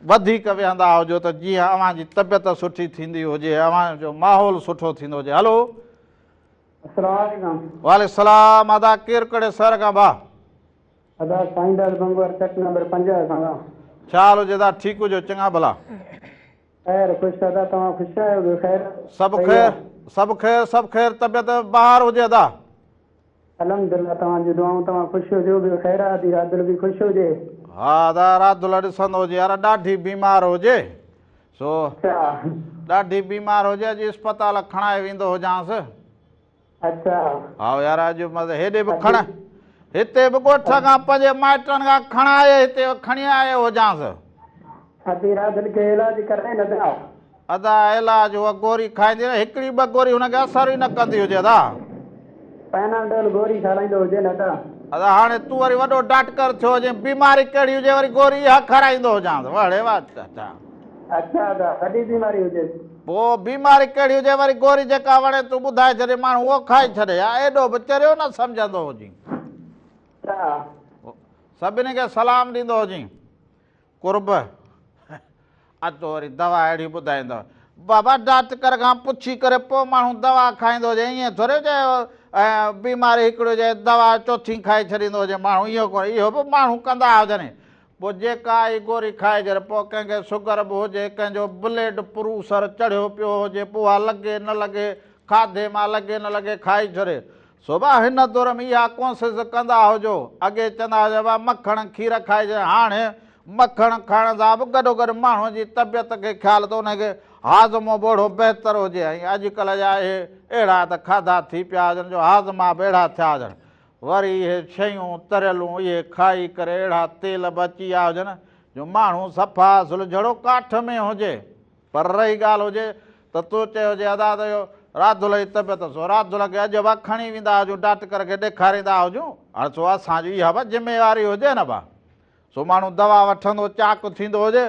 A: وڌيڪ ويهندا هجو ته جيئن اوهان جي طبيعت سٺي ٿيندي هجي، اوهان جو ماحول سٺو ٿيندو هجي. هلو.
D: السلام عليڪم.
A: وعليڪم السلام ادا ڪير ڪهڙي شهر کان ڀاء.
D: ادا سائين داد بنگوار چڪ نمبر 50 کان.
A: ڇا حال هجي ادا ٺيڪ هجو چڱا ڀلا.
D: خير خوش ادا توهان خوش آهيو ٻيو خير
A: سڀ خير سڀ خير سڀ خير طبيعت بهار هجي ادا.
D: الحمدلله توهان جون دعائون توهان خوش هجو ٻيو خير آ ادي رادل به خوش هجي.
A: ها ادا رادل ڏسندو هجي يار ڏاڍي بيمار هجي سو ڏاڍي بيمار هجي اڄ اسپتال کڻائي ويندو هجانس.
D: اڇا.
A: هائو يار اڄ مزي هيڏي به کڻ هتي به ڳوٺ کان پنهنجي مائٽن کان کڻائي هتي کڻي آيو هجانس.
D: ادي رادل کي علاج ڪرائين ادا.
A: ادا علاج هوء گوري کائيندي نه هڪڙي ٻه گوري هن کي اثر ئي نه ڪندي هجي ادا.
D: پيناڊول گوري کارائيندو هجين ادا.
A: ادا هاڻي تون وري وڏو ڊاڪٽر ٿيو هجين بيماري ڪهڙي هجي وري گوري اها کارائيندو هجانس وڙي واه چاچا.
D: اڇا ادا وڏي بيماري هجيس.
A: پوء بيماري ڪهڙي هجي وري گوري جيڪا وڻي تون ٻڌائي ڇڏي ماڻهو اهو کائي ڇڏي ها ايڏو به چريو نه سمجهندو هجين. سڀني کي سلام ڏيندو هجين. قرب اچو وري دوا اهڙي ٻڌائيندو. بابا ڊاڪٽر کان پڇي ڪري پوء ماڻهو دوا کائيندو هجي ائين ٿوري هجي ۽ بيماري هڪڙي هجي دوا چوٿين کائي ڇڏيندو هجي ماڻهو اهو ڪونه اهو به ماڻهو ڪندا هجن پوء جيڪا آئي گوري کائجي پوء ڪنهن کي سگر به هجي ڪنهن جو بليڊ پروسر چڙهيو پيو هجي پوء اها لڳي نه لڳي کاڌي مان لڳي نه لڳي کائي ڇڏي سو ڀا هن دور ۾ اها ڪوشش ڪندا هجو اڳي چوندا هجا ڀا مکڻ کير کائجي هاڻي مکڻ کائڻ سان به گڏوگڏ ماڻهوء جي طبيعت کي خيال ته ان کي هاضمو به اهڙو بهتر هجي ۽ اڄڪلهه جا اهي اهڙا ته کاڌا ٿي پيا هجن جو هاضما به اهڙا ٿيا هجن وري اهي شيون تريلون اهي کائي ڪري اهڙا تيل به اچي ويا هجن جو ماڻهو صفا اصل جھڙو ڪاٺ ۾ هجي. پر رهي ڳالهه هجي ته تو چيو هجي ادا ته اهو راڌل جي طبيعت سو راڌل کي اڄ به کڻي ويندا هجون ڊاٽڪر کي ڏيکاريندا هجون هاڻي سو اسان جي اها به ذميواري هجي نه ڀا سو ماڻهو دوا وٺندو چاڪ ٿيندو هجي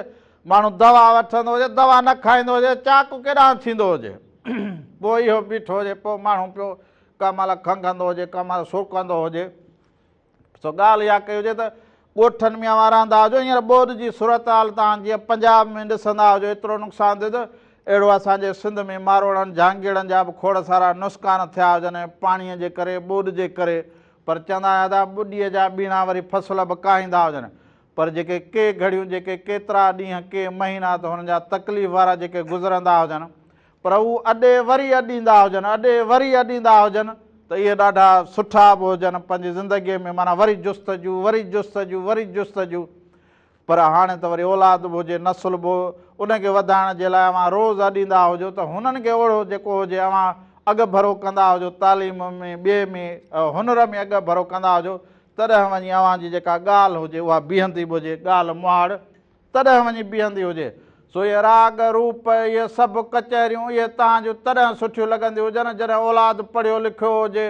A: ماڻهو دوا وٺندو هجي دوا نه کائيندو هجي چاڪ ڪيڏانهن ٿيندو هجي پوء اهو بيٺو هجي پوء ماڻهو پيو ڪنهن مهل کنگهندو هجي ڪنهن مهل سرڪندو هجي سو ڳالهه اها ڪئي هجي ته ڳوٺن ۾ اوهان رهندا هجو هينئر ٻوڏ جي صورتحال توهان جيئن پنجاب ۾ ڏسندا هجو ايترو نقصان ٿيو ته اهڙو اسان جي سنڌ ۾ ماروئڙن جهانگيئڙن جا به کوڙ سارا نسقان ٿيا هجن ۽ پاڻيء جي ڪري ٻوڏ جي ڪري پر چوندا آهن ادا ٻڏيء جا ٻيڻا وري فصل به ڪاهيندا هجن پر جيڪي ڪي گهڙيون جيڪي ڪيترا ڏينهن ڪي مهينا ته هنن جا تڪليف وارا جيڪي گذرندا هجن پر هو اڏي وري اڏيندا هجن، اڏي وري اڏيندا هجن ته اهي ڏاڍا سٺا به هجن پنهنجي زندگيء ۾ معنيٰ وري جستجو، وري جستجو، وري جستجو. پر هاڻي ته وري اولاد به هجي، نسل به، ان کي وڌائڻ جي لاء اوهان روز اڏيندا هجو ته هنن کي اوڙو جيڪو هجي اوهان اڳڀرو ڪندا هجو، تعليم ۾ ٻئي ۾ هنر ۾ اڳڀرو ڪندا هجو، تڏهن وڃي اوهان جي جيڪا ڳالهه هجي اها بيهندي به هجي، ڳالهه مهاڙ تڏهن وڃي بيهندي هجي. سو اهي راڳ، روپ، اهي سڀ ڪچهريون، اهي توهان جون تڏهن سٺيون لڳنديون هجن، جڏهن اولاد پڙهيو لکيو هجي،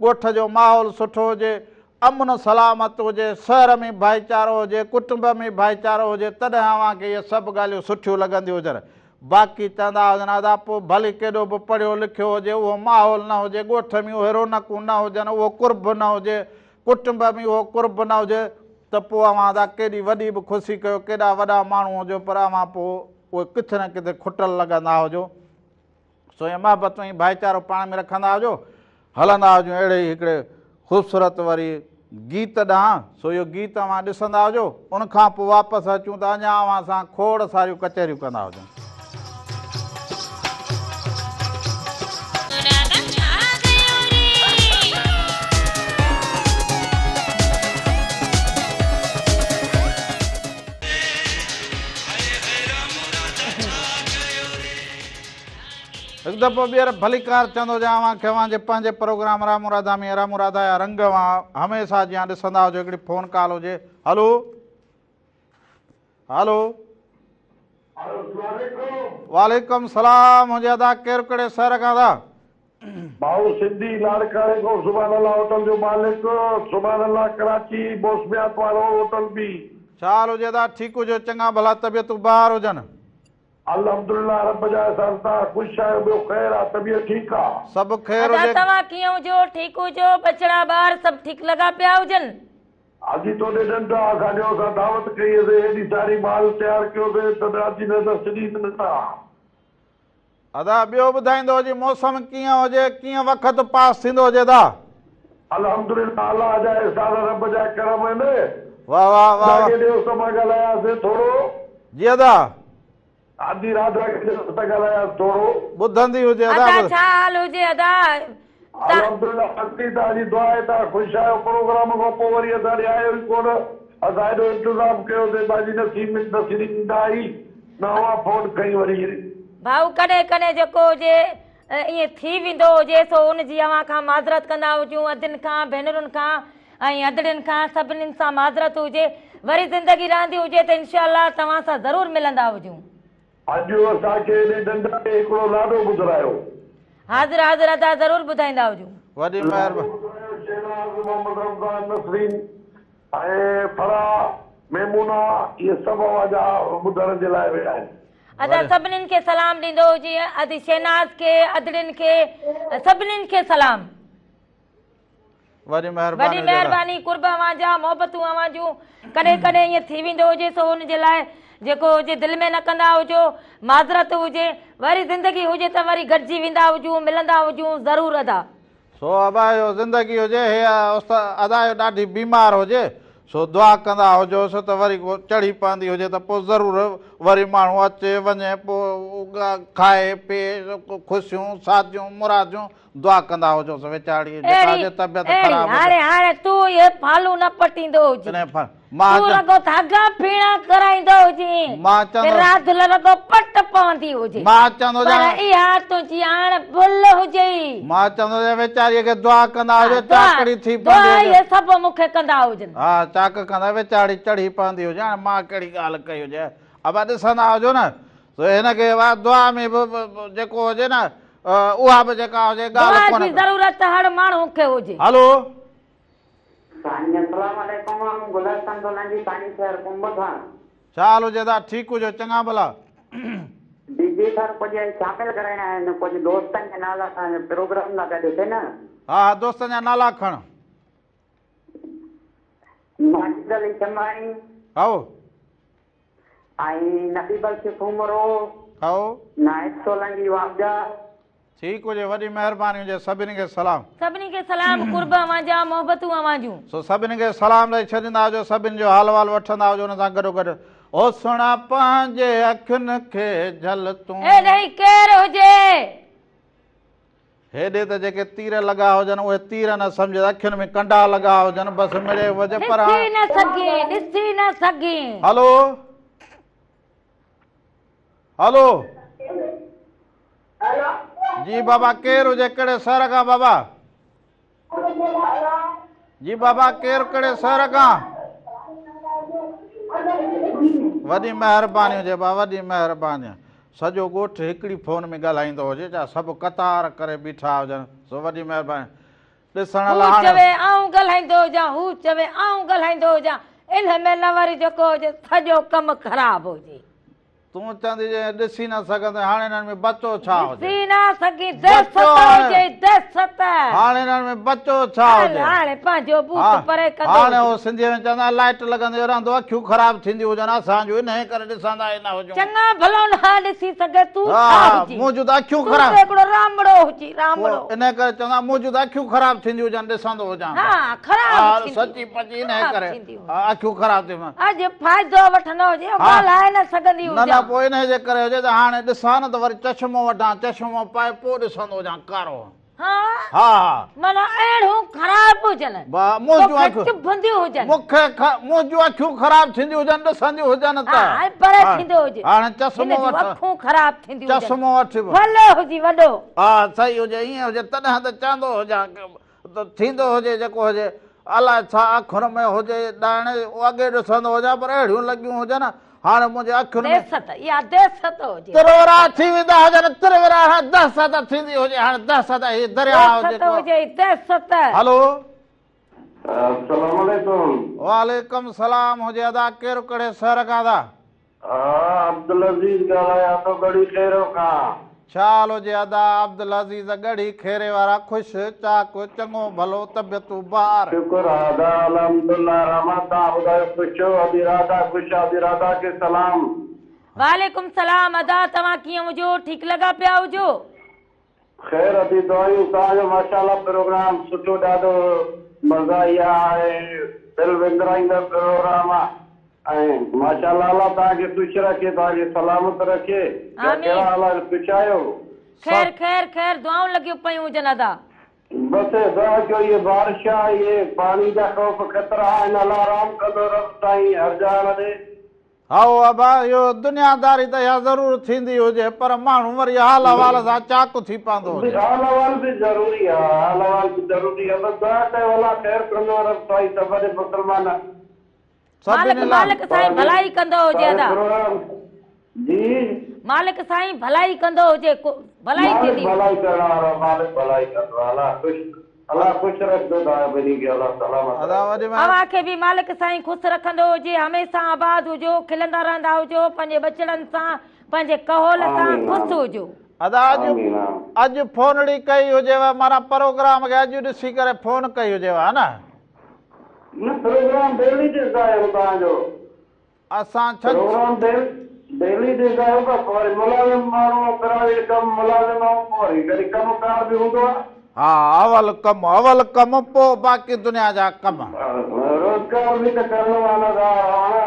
A: ڳوٺ جو ماحول سٺو هجي، امن سلامت هجي، شهر ۾ ڀائيچارو هجي، ڪٽنب ۾ ڀائيچارو هجي، تڏهن اوهان کي اهي سڀ ڳالهيون سٺيون لڳنديون هجن. باقي چوندا هجن ادا پوء ڀلي ڪيڏو به پڙهيو لکيو هجي، اهو ماحول نه هجي، ڳوٺ ۾ اهي رونقون نه هجن، اهو قرب نه هجي، ڪٽنب ۾ اهو قرب نه هجي ته پوء اوهان ادا ڪيڏي وڏي به خوشي ڪيو، ڪيڏا وڏا ماڻهو هجو پر اوهان پوء اهي ڪٿي نه ڪٿي کٽل لڳندا هجو. سو ائين محبت ۽ ڀائيچارو پاڻ ۾ رکندا هجو، هلندا هجون اهڙي ئي هڪڙي خوبصورت وري گيت ڏانهن، سو اهو گيت اوهان ڏسندا هجو، ان کان پوء واپس اچون ته اڃا اوهان سان کوڙ ساريون ڪچهريون ڪندا هجون. هڪ دفعو ٻيهر ڀليڪار چوندو هجان اوهان کي اوهان جي پنهنجي پروگرام رامو راڌا ۾ رامو راڌا جا رنگ اوهان هميشه جيان ڏسندا هجو هڪڙي فون ڪال هجي هلو هلو وعليڪم سلام هجي ادا ڪير ڪهڙي شهر کان ادا.
C: ڀائو سنڌي لاڙڪاڻي کان سبحان الله هوٽل جو مالڪ سبحان الله ڪراچي موسميات وارو هوٽل به.
A: ڇا حال هجي ادا ٺيڪ هجو چڱا ڀلا طبيعتون بهار هجن.
C: الحمدلله رب جا احسان تان خوش آهيو ٻيو خير آ طبيعت ٺيڪ آ.
A: سڀ خير
B: ادا
A: هجي.
B: توهان ڪيئن هجو ٺيڪ هجو ٻچڙا ٻار سڀ ٺيڪ لڳا پيا هجن.
C: حاجي توڏي ڏنڊ آ اسان جو اسان دعوت ڪئي سي ايڏي ساري مال تيار ڪيو سي ته ڏاچي نه ته سڄي نه ته.
A: ادا ٻيو ٻڌائيندو هجي موسم ڪيئن هجي ڪيئن وقت پاس ٿيندو هجي ادا.
C: الحمدلله الله جا احسان رب جا ڪرم آهن.
A: واه واه واه
C: ادا کي ڏيوس ته مان ڳالهايان سي ٿورو.
A: جي ادا.
C: ادي راڌا کي ڏيوس ته ڳالهايانس ٿورو.
A: ٻڌندي هجي ادا.
B: ادا ڇا حال هجي ادا.
C: الحمدلله اڳتي توهان جي دعا آهي توهان خوش آهيو پروگرام کان پوء وري اسان ڏي آيو ئي ڪونه اسان ايڏو انتظام ڪيو سي باجي نسيم نسرين نه آئي نه اوهان فون کنئي وري.
B: ڀائو ڪڏهن ڪڏهن جيڪو هجي ائين ٿي ويندو هجي سو ان جي اوهان کان معذرت ڪندا هجون ادين کان ڀينرن کان ۽ ادڙين کان سڀنين سان معذرت هجي وري زندگي رهندي هجي ته انشاء الله توهان سان ضرور ملندا هجون.
C: اڄ اسان کي انهي ڍنڍ ۾ هڪڙو لاڏو ٻڌرايو.
B: حاضر حاضر ادا ضرور ٻڌائيندا هجون.
A: وڏي مهرباني.
C: لاڏو ٻڌرايو شهناز محمد رمضان نسرين ۽ فرح ميمونه اهي سڀ اوهان جا ٻڌڻ جي لاء ويا آهن.
B: ادا سڀنين کي سلام ڏيندو هجي ادي شهناز کي ادڙين کي سڀنين کي سلام.
A: وڏي مهرباني
B: وڏي مهرباني قرب اوهان جا محبتون اوهان جون ڪڏهن ڪڏهن ائين ٿي ويندو هجي سو ان جي لاء جيڪو هجي دل ۾ نه ڪندا هجو معذرت هجي وري زندگي هجي ته وري گڏجي ويندا هجون ملندا هجون ضرور ادا.
A: سو ابا اهو زندگي هجي هي استاد ادا اهو ڏاڍي بيمار هجي سو دعا ڪندا هجوس ته وري ڪو چڙهي پوندي هجي ته پوء ضرور وري ماڻهو اچي وڃي پوء کائي پيئي خوشيون ساديون مراديون دعا ڪندا هجوس ويچاري جيڪا
B: اهڙي
A: هجي طبيعت
B: اهڙي
A: خراب هجي.
B: هاڻي هاڻي تون اهي فالون نه پٽيندو هجين.
A: ڪڏهن ڦ مان
B: تون رڳو ڌاڳا ڦيڻا ڪرائيندو هجين.
A: مان چوندو.
B: راڌل رڳو پٽ پوندي هجي.
A: مان چوندو
B: پر
A: هجان.
B: اها تنهنجي هاڻ ڀل هجئي.
A: مان چوندو هجان ويچاريء کي دعا ڪندا هجو چاڪڙي ٿي
B: دعا
A: پوندي هجي.
B: اهي سڀ مون کي ڪندا هجن.
A: ها چاڪ ڪندا ويچاري چڙهي پوندي هجي هاڻي مان ڪهڙي ڳالهه ڪئي هجي ابا ڏسندا هجو نه سو هن کي دعا ۾ به جيڪو هجي نه اها به جيڪا هجي ڳالهه
B: دعا
A: ڪونه
B: جي ضرورت هر ماڻهو کي هجي.
A: هلو.
E: سائين السلام عليڪم آئون گل حسن سولنگي سائين شهر ڪنب کان.
A: ڇا حال هجي ادا ٺيڪ هجو چڱا ڀلا.
E: جي جي سر ڪجهه شامل ڪرائڻا آهن ڪجهه دوستن جا نالا اسان جي پروگرام سان گڏ ٿي نه.
A: ها ها دوستن جا نالا کڻ.
E: ماجد علي شماڻي.
A: هائو.
E: ۽ نبي بخش سومرو.
A: هائو.
E: نائڪ سولنگي واپجا.
A: ٺيڪ هجي وڏي مهرباني هجي سڀني کي سلام.
B: سڀني کي سلام قرب اوهان جا محبتون اوهان جون.
A: سو سڀني کي سلام ڏئي ڇڏيندا هجو سڀني جو حال احوال وٺندا هجو ان سان گڏو گڏ او سهڻا پنهنجي اکين کي جهل تون.
B: هيڏهين ڪير هجي.
A: هيڏي ته جيڪي تير لڳا هجن اهي تير نه سمجهه اکين ۾ ڪنڊا لڳا هجن بس مڙئي هجي پر
B: ڏسي نه سگهين ڏسي نه سگهين.
A: هلو هلو جي بابا ڪير هجي ڪهڙي شهر کان بابا جي بابا ڪير ڪهڙي شهر کان وڏي مهرباني هجي با وڏي مهرباني سڄو ڳوٺ هڪڙي فون ۾ ڳالهائيندو هجي چا سڀ قطار ڪري بيٺا هجن سو وڏي مهرباني ڏسڻ
B: هو
A: لاء هاڻي
B: چوي آئون ڳالهائيندو هجان هو چوي آئون ڳالهائيندو هجان ان ۾ نه وري جيڪو هجي سڄو ڪم خراب هجي.
A: تون چوندي جي ڏسي نه سگهندين هاڻي انهن ۾ بچو ڇا هجي.
B: ڏسي نه سگهين دهشت هجي دهشت.
A: هاڻي انهن ۾ بچو ڇا هجي.
B: هاڻي پنهنجو ٻوٿ پري ڪندو
A: هاڻي هو سنڌيء ۾ چوندا آهن لائٽ لڳندي رهندو اکيون خراب ٿينديون هجن اسان جون انهيء ڪري ڏسندا ئي نه هجون.
B: چڱا ڀلو نه ڏسي سگهي تون ڇا هجين.
A: منهنجون ته اکيون خراب.
B: تون ته هڪڙو رامڙو هجين رامڙو.
A: انهيء ڪري چوندا آهن منهنجون ته اکيون خراب ٿينديون هجن ڏسندو هجان ته.
B: ها خراب ٿينديون.
A: سچي پچي انهيء ڪري اکيون خراب ٿينديون.
B: اڄ فائدو وٺندو هجي اهو ڳالهائي نه سگهندي هجان.
A: نه نه پوء انهيء جي ڪري هجي ته هاڻي ڏسان نه ته وري چشمو وٺان چشمو پائي پوء ڏسندو هجان ڪارو.
B: ها
A: ها ها.
B: معنيٰ اهڙيون خراب هجن.
A: منهنجون
B: توکي
A: اکيون
B: چڀنديون هجن.
A: مون کي منهنجون اکيون خراب ٿينديون هجن ڏسنديون هجن ته.
B: ها ۽ پري ٿيندو هجي.
A: هاڻي چشمو
B: هن جون
A: وٺ.
B: اکيون خراب ٿينديون هجن.
A: چشمو وٺ.
B: ڀلو هجي وڏو.
A: ها صحيح هجي ائين هجي تڏهن ته چوندو هجان ته ٿيندو هجي جيڪو هجي الاء ڇا اکين ۾ هجي ڏائڻ اڳي ڏسندو هجان پر اهڙيون لڳيون هجن هاڻي منهنجي اکين ۾.
B: دهشت اها دهشت هجي.
A: ترورا ٿي ويندا هجن ترورا هاڻي دهشت ٿيندي هجي هاڻي دهشت هي درياء
B: دهشت
A: جيڪو.
B: هجي دهشت.
A: هلو.
G: السلام عليڪم.
A: وعليڪم سلام هجي ادا ڪير ڪهڙي شهر کان ادا.
G: ها عبدالعزيز ڳالهايان ٿو ڳڙهي خيرو کان.
A: ڇا حال هجي ادا عبدالعزيز ڳڙهي خيري وارا خوش چاڪ چڱو ڀلو طبيعتون بهار.
G: شڪر آ ادا الحمدالله رحمان توهان ٻڌايو خوش ڇو ادي راڌا خوش آ ادي راڌا کي سلام.
B: وعليڪم سلام ادا توهان ڪيئن هجو ٺيڪ لڳا پيا هجو.
G: خير ادي دعايون توهان جو ماشاءالله پروگرام سٺو ڏاڍو مزاحيه ۽ دل وندرائيندڙ پروگرام آ ۽ ماشاءالله الله توهان کي خوش رکي توهان کي سلامت رکي ٻيا
B: آمين.
G: ڪهڙا حال آهن خوش آهيو.
B: خير خير خير دعائون لڳيون پيون هجن ادا.
G: بس دعا ڪيو اهي بارش آ اهي پاڻي جا خوف خطرا آهن الله رحم ڪندو رب سائين هر جهان ڏي.
A: هائو ابا اهو دنياداري ته اها ضرور ٿيندي هجي پر ماڻهو وري حال احوال سان چاڪ ٿي پوندو هجي.
G: حال احوال به ضروري آ حال احوال به ضروري آ بس دعا ڪيو الله خير ڪندو رب سائين سڀني مسلمان
B: مالڪ
A: سڀني لاء.
B: مالڪ سائين ڀلائي ڪندو هجي ادا.
G: جي.
B: مالڪ سائين ڀلائي ڪندو هجي ڀلائي
G: مالڪ
B: ٿيندي.
G: ڀلائي ڪرڻ وارو مالڪ ڀلائي ڪندو الله خوش الله خوش رکندو توهان ٻنهي کي الله سلامت
A: ادا
G: رکندو.
A: وڏي مهر.
B: اوهان کي به مالڪ سائين خوش رکندو هجي هميشه آباد هجو کلندا رهندا هجو پنهنجي ٻچڙن سان پنهنجي ڪهول سان
G: آمين
B: خوش
G: آمين
B: هجو.
A: ادا اڄ
G: آمين آمين.
A: اڄ فونڙي ڪئي هجيو معنيٰ پروگرام کي اڄ ڏسي ڪري فون ڪئي هجيو ها نه.
G: نه پروگرام ڊيلي ڏسندا آهيون توهان جو.
A: اسان ڇنڇ.
G: پروگرام ڊيلي ڏسندا آهيون پر وري ملازم ماڻهو پرائيويٽ ڪم ملازم آهيون پوء وري ڪڏهن ڪم ڪار به هوندو آهي.
A: ها اول ڪم اول ڪم پوءِ باقي دنيا جا ڪم.
G: روزگار به ته ڪرڻو آهي نه دادا.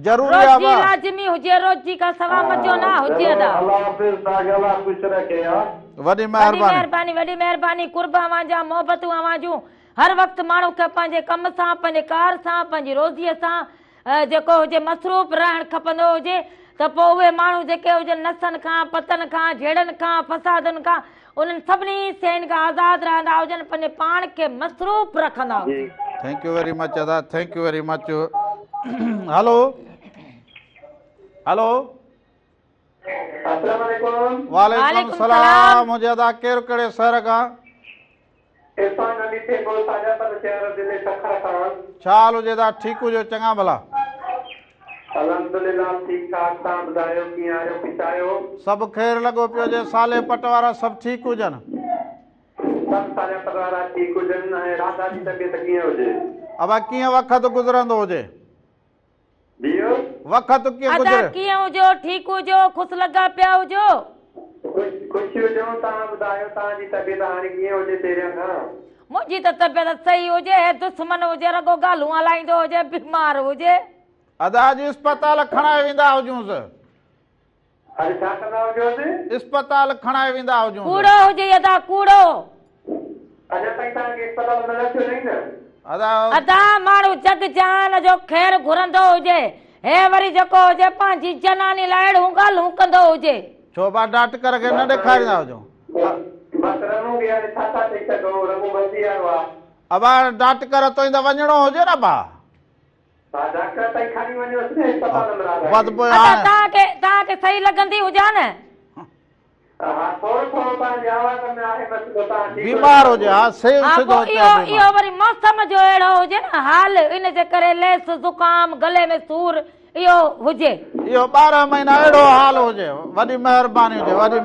A: ضروري آهي
B: روزي لازمي هجي روزي کان سوا مزو نه هجي ادا.
G: الله حافظ توهان کي الله خوش رکي ها.
A: وڏي
B: وڏي
A: مهرباني.
B: مهرباني وڏي مهرباني قرب اوهان جا محبتون اوهان جون. هر وقت ماڻهو کي پنهنجي ڪم سان پنهنجي ڪار سان پنهنجي روزيءَ سان جيڪو هجي مصروف رهڻ کپندو هجي ته پوءِ اهي ماڻهو جيڪي هجن نسن کان پتن کان جهيڙن کان فسادن کان انهن سڀني شين کان آزاد رهندا هجن پنهنجي پاڻ کي مصروف رکندا هجن.
A: Thank you very much ادا thank you very much. Hello hello.
F: السلام عليڪم.
A: وعليڪم السلام هجي ادا ڪير ڪهڙي شهر کان؟
F: عرفان علي ٿيٻو ساجاپر شهر ضلعي سکر کان.
A: ڇا حال هجي ادا ٺيڪ هجو چڱا ڀلا؟
F: الحمدلله ٺيڪ ٺاڪ توهان ٻڌايو ڪيئن آهيو خوش آهيو؟
A: سڀ خير لڳو پيو هجي صالح پٽ وارا سڀ ٺيڪ هجن.
F: سڀ صالح پٽ وارا ٺيڪ هجن ۽ راڌا جي طبيعت ڪيئن هجي؟
A: ابا ڪيئن وقت گذرندو هجي؟
F: جيو
A: وقت ڪيئن
B: ادا
A: گذري؟
B: ڪيئن هجو ٺيڪ هجو خوش لڳا پيا هجو؟
F: خوش هجون توهان ٻڌايو توهان جي طبيعت هاڻي ڪيئن هجي پهريان کان؟
B: منهنجي ته طبيعت صحيح هجي هي دشمن هجي رڳو ڳالهيون هلائيندو هجي بيمار هجي.
A: ادا اڄ اسپتال کڻائي ويندا هجونس.
F: اڄ ڇا ڪندا هجوس؟
A: اسپتال کڻائي ويندا هجونس.
B: ڪوڙو هجي ادا ڪوڙو.
F: اڃا تائين توهان کي اسپتال نه رکيو اٿئي نه؟
A: ادا
B: ادا ماڻهو جڳ جهان جو خير گهرندو هجي هي وري جيڪو هجي پنهنجي جناني لاءِ اهڙيون ڳالهيون ڪندو هجي.
A: ڇو با ڊاڪٽر کي نه ڏيکاريندا هجو؟
F: بس رمون کي هاڻي ڇا ٿا چئي سگهون رمون مرضي وارو آهي.
A: ابا ڊاڪٽر تائين ته وڃڻو هجي نه با.
F: ها ڊاڪٽر تائين کڻي وڃوس نه اسپتال ۾ راڌا
A: بس
F: کي.
A: پوءِ
B: ادا
A: هاڻي
B: توهان کي صحيح لڳندي هجان نه؟
F: ها ٿورو ٿورو توهان جي آواز ۾ آهي مسئلو توهان ٺيڪ
A: بيمار هجي ها سيو
B: ها
A: سڌو
B: پوءِ
A: چئو
B: اهو
A: بيمار.
B: اهو وري موسم جو اهڙو هجي نه حال ان جي ڪري ليس زڪام گلي ۾ سور اهو هجي.
A: اهو 12 مهينا اهڙو حال هجي وڏي مهرباني هجي وڏي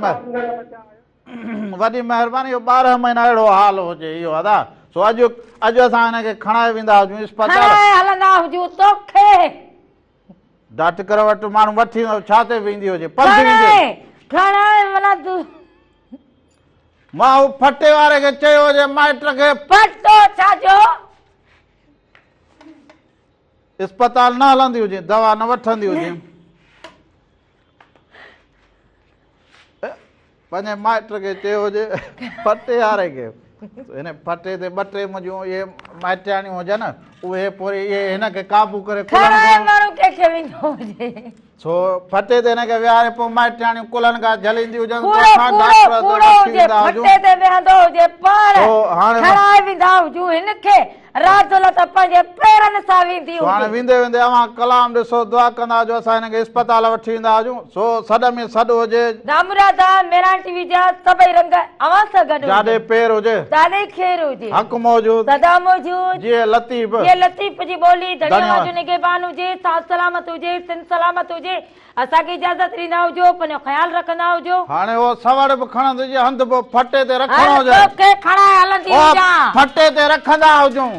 A: وڏي مهرباني اهو 12 مهينا اهڙو حال هجي اهو ادا سو اڄ اڄ اسان هن کي کڻائي ويندا هجون اسپتال.
B: کڻائي هلندا هجون توکي.
A: ڊاڪٽر وٽ ماڻهو وٺي ويندو ڇا تي ويندي هجي پنڌ ويندي
B: کڻائي کڻائي معنيٰ تون.
A: مان هو ڦٽي واري کي چيو هجي مائٽ کي.
B: ڦٽو ڇا جو؟
A: اسپتال نه هلندي هجي دوا نه وٺندي هجي. پنهنجي مائٽ کي چيو هجي ڦٽي واري کي هن ڦٽي تي ٻه ٽي منهنجون اهي مائٽياڻيون هجن اهي پوءِ اهي هن کي قابو ڪري ڪلهن
B: کڻائي
A: کان
B: ماڻهو ڪنهن کي ويندو هجي.
A: سو ڦٽي تي هن کي ويهاري پوءِ مائٽياڻيون ڪلهن کان جهليندي هجن
B: ڪوڙو
A: اسان
B: ڪوڙو
A: ڊاڪٽر تي
B: ڪوڙو
A: وٺي
B: هجي
A: ويندا هجون.
B: ڦٽي تي ويهندو هجي پاڻ
A: سو هاڻي
B: کڻائي ويندا هجون هن کي رات ته پنهنجي پيرن سان ويندي
A: سو هاڻي
B: هجي.
A: ويندي ويندي اوهان ڪلام ڏسو دعا ڪندا هجو اسان هن کي اسپتال وٺي ويندا هجون سو سڏ ۾ سڏ هجي.
B: رامرادا مهراڻ ٽي وي جا سڀئي رنگ اوهان سان گڏ
A: جاڏي
B: هجن.
A: پير هجي
B: تاڏي خير هجي.
A: حق موجود
B: سدا موجود.
A: جيئي لطيف.
B: جيئي لطيف جي ٻولي ڌڻي
A: ڌنيواد.
B: اوهان جو نگهبان هجي ساٿ سلامت هجي سنڌ سلامت هجي. اسان کي اجازت ڏيندا هجو پنهنجو خيال رکندا هجو.
A: هاڻي اهو سوڙ به کڻندي هجي هنڌ به ڦٽي تي رکڻو
B: هل
A: هجي.
B: توکي کڻائي هلندي
A: اهو
B: هجان.
A: ڦٽي تي رکندا هجون.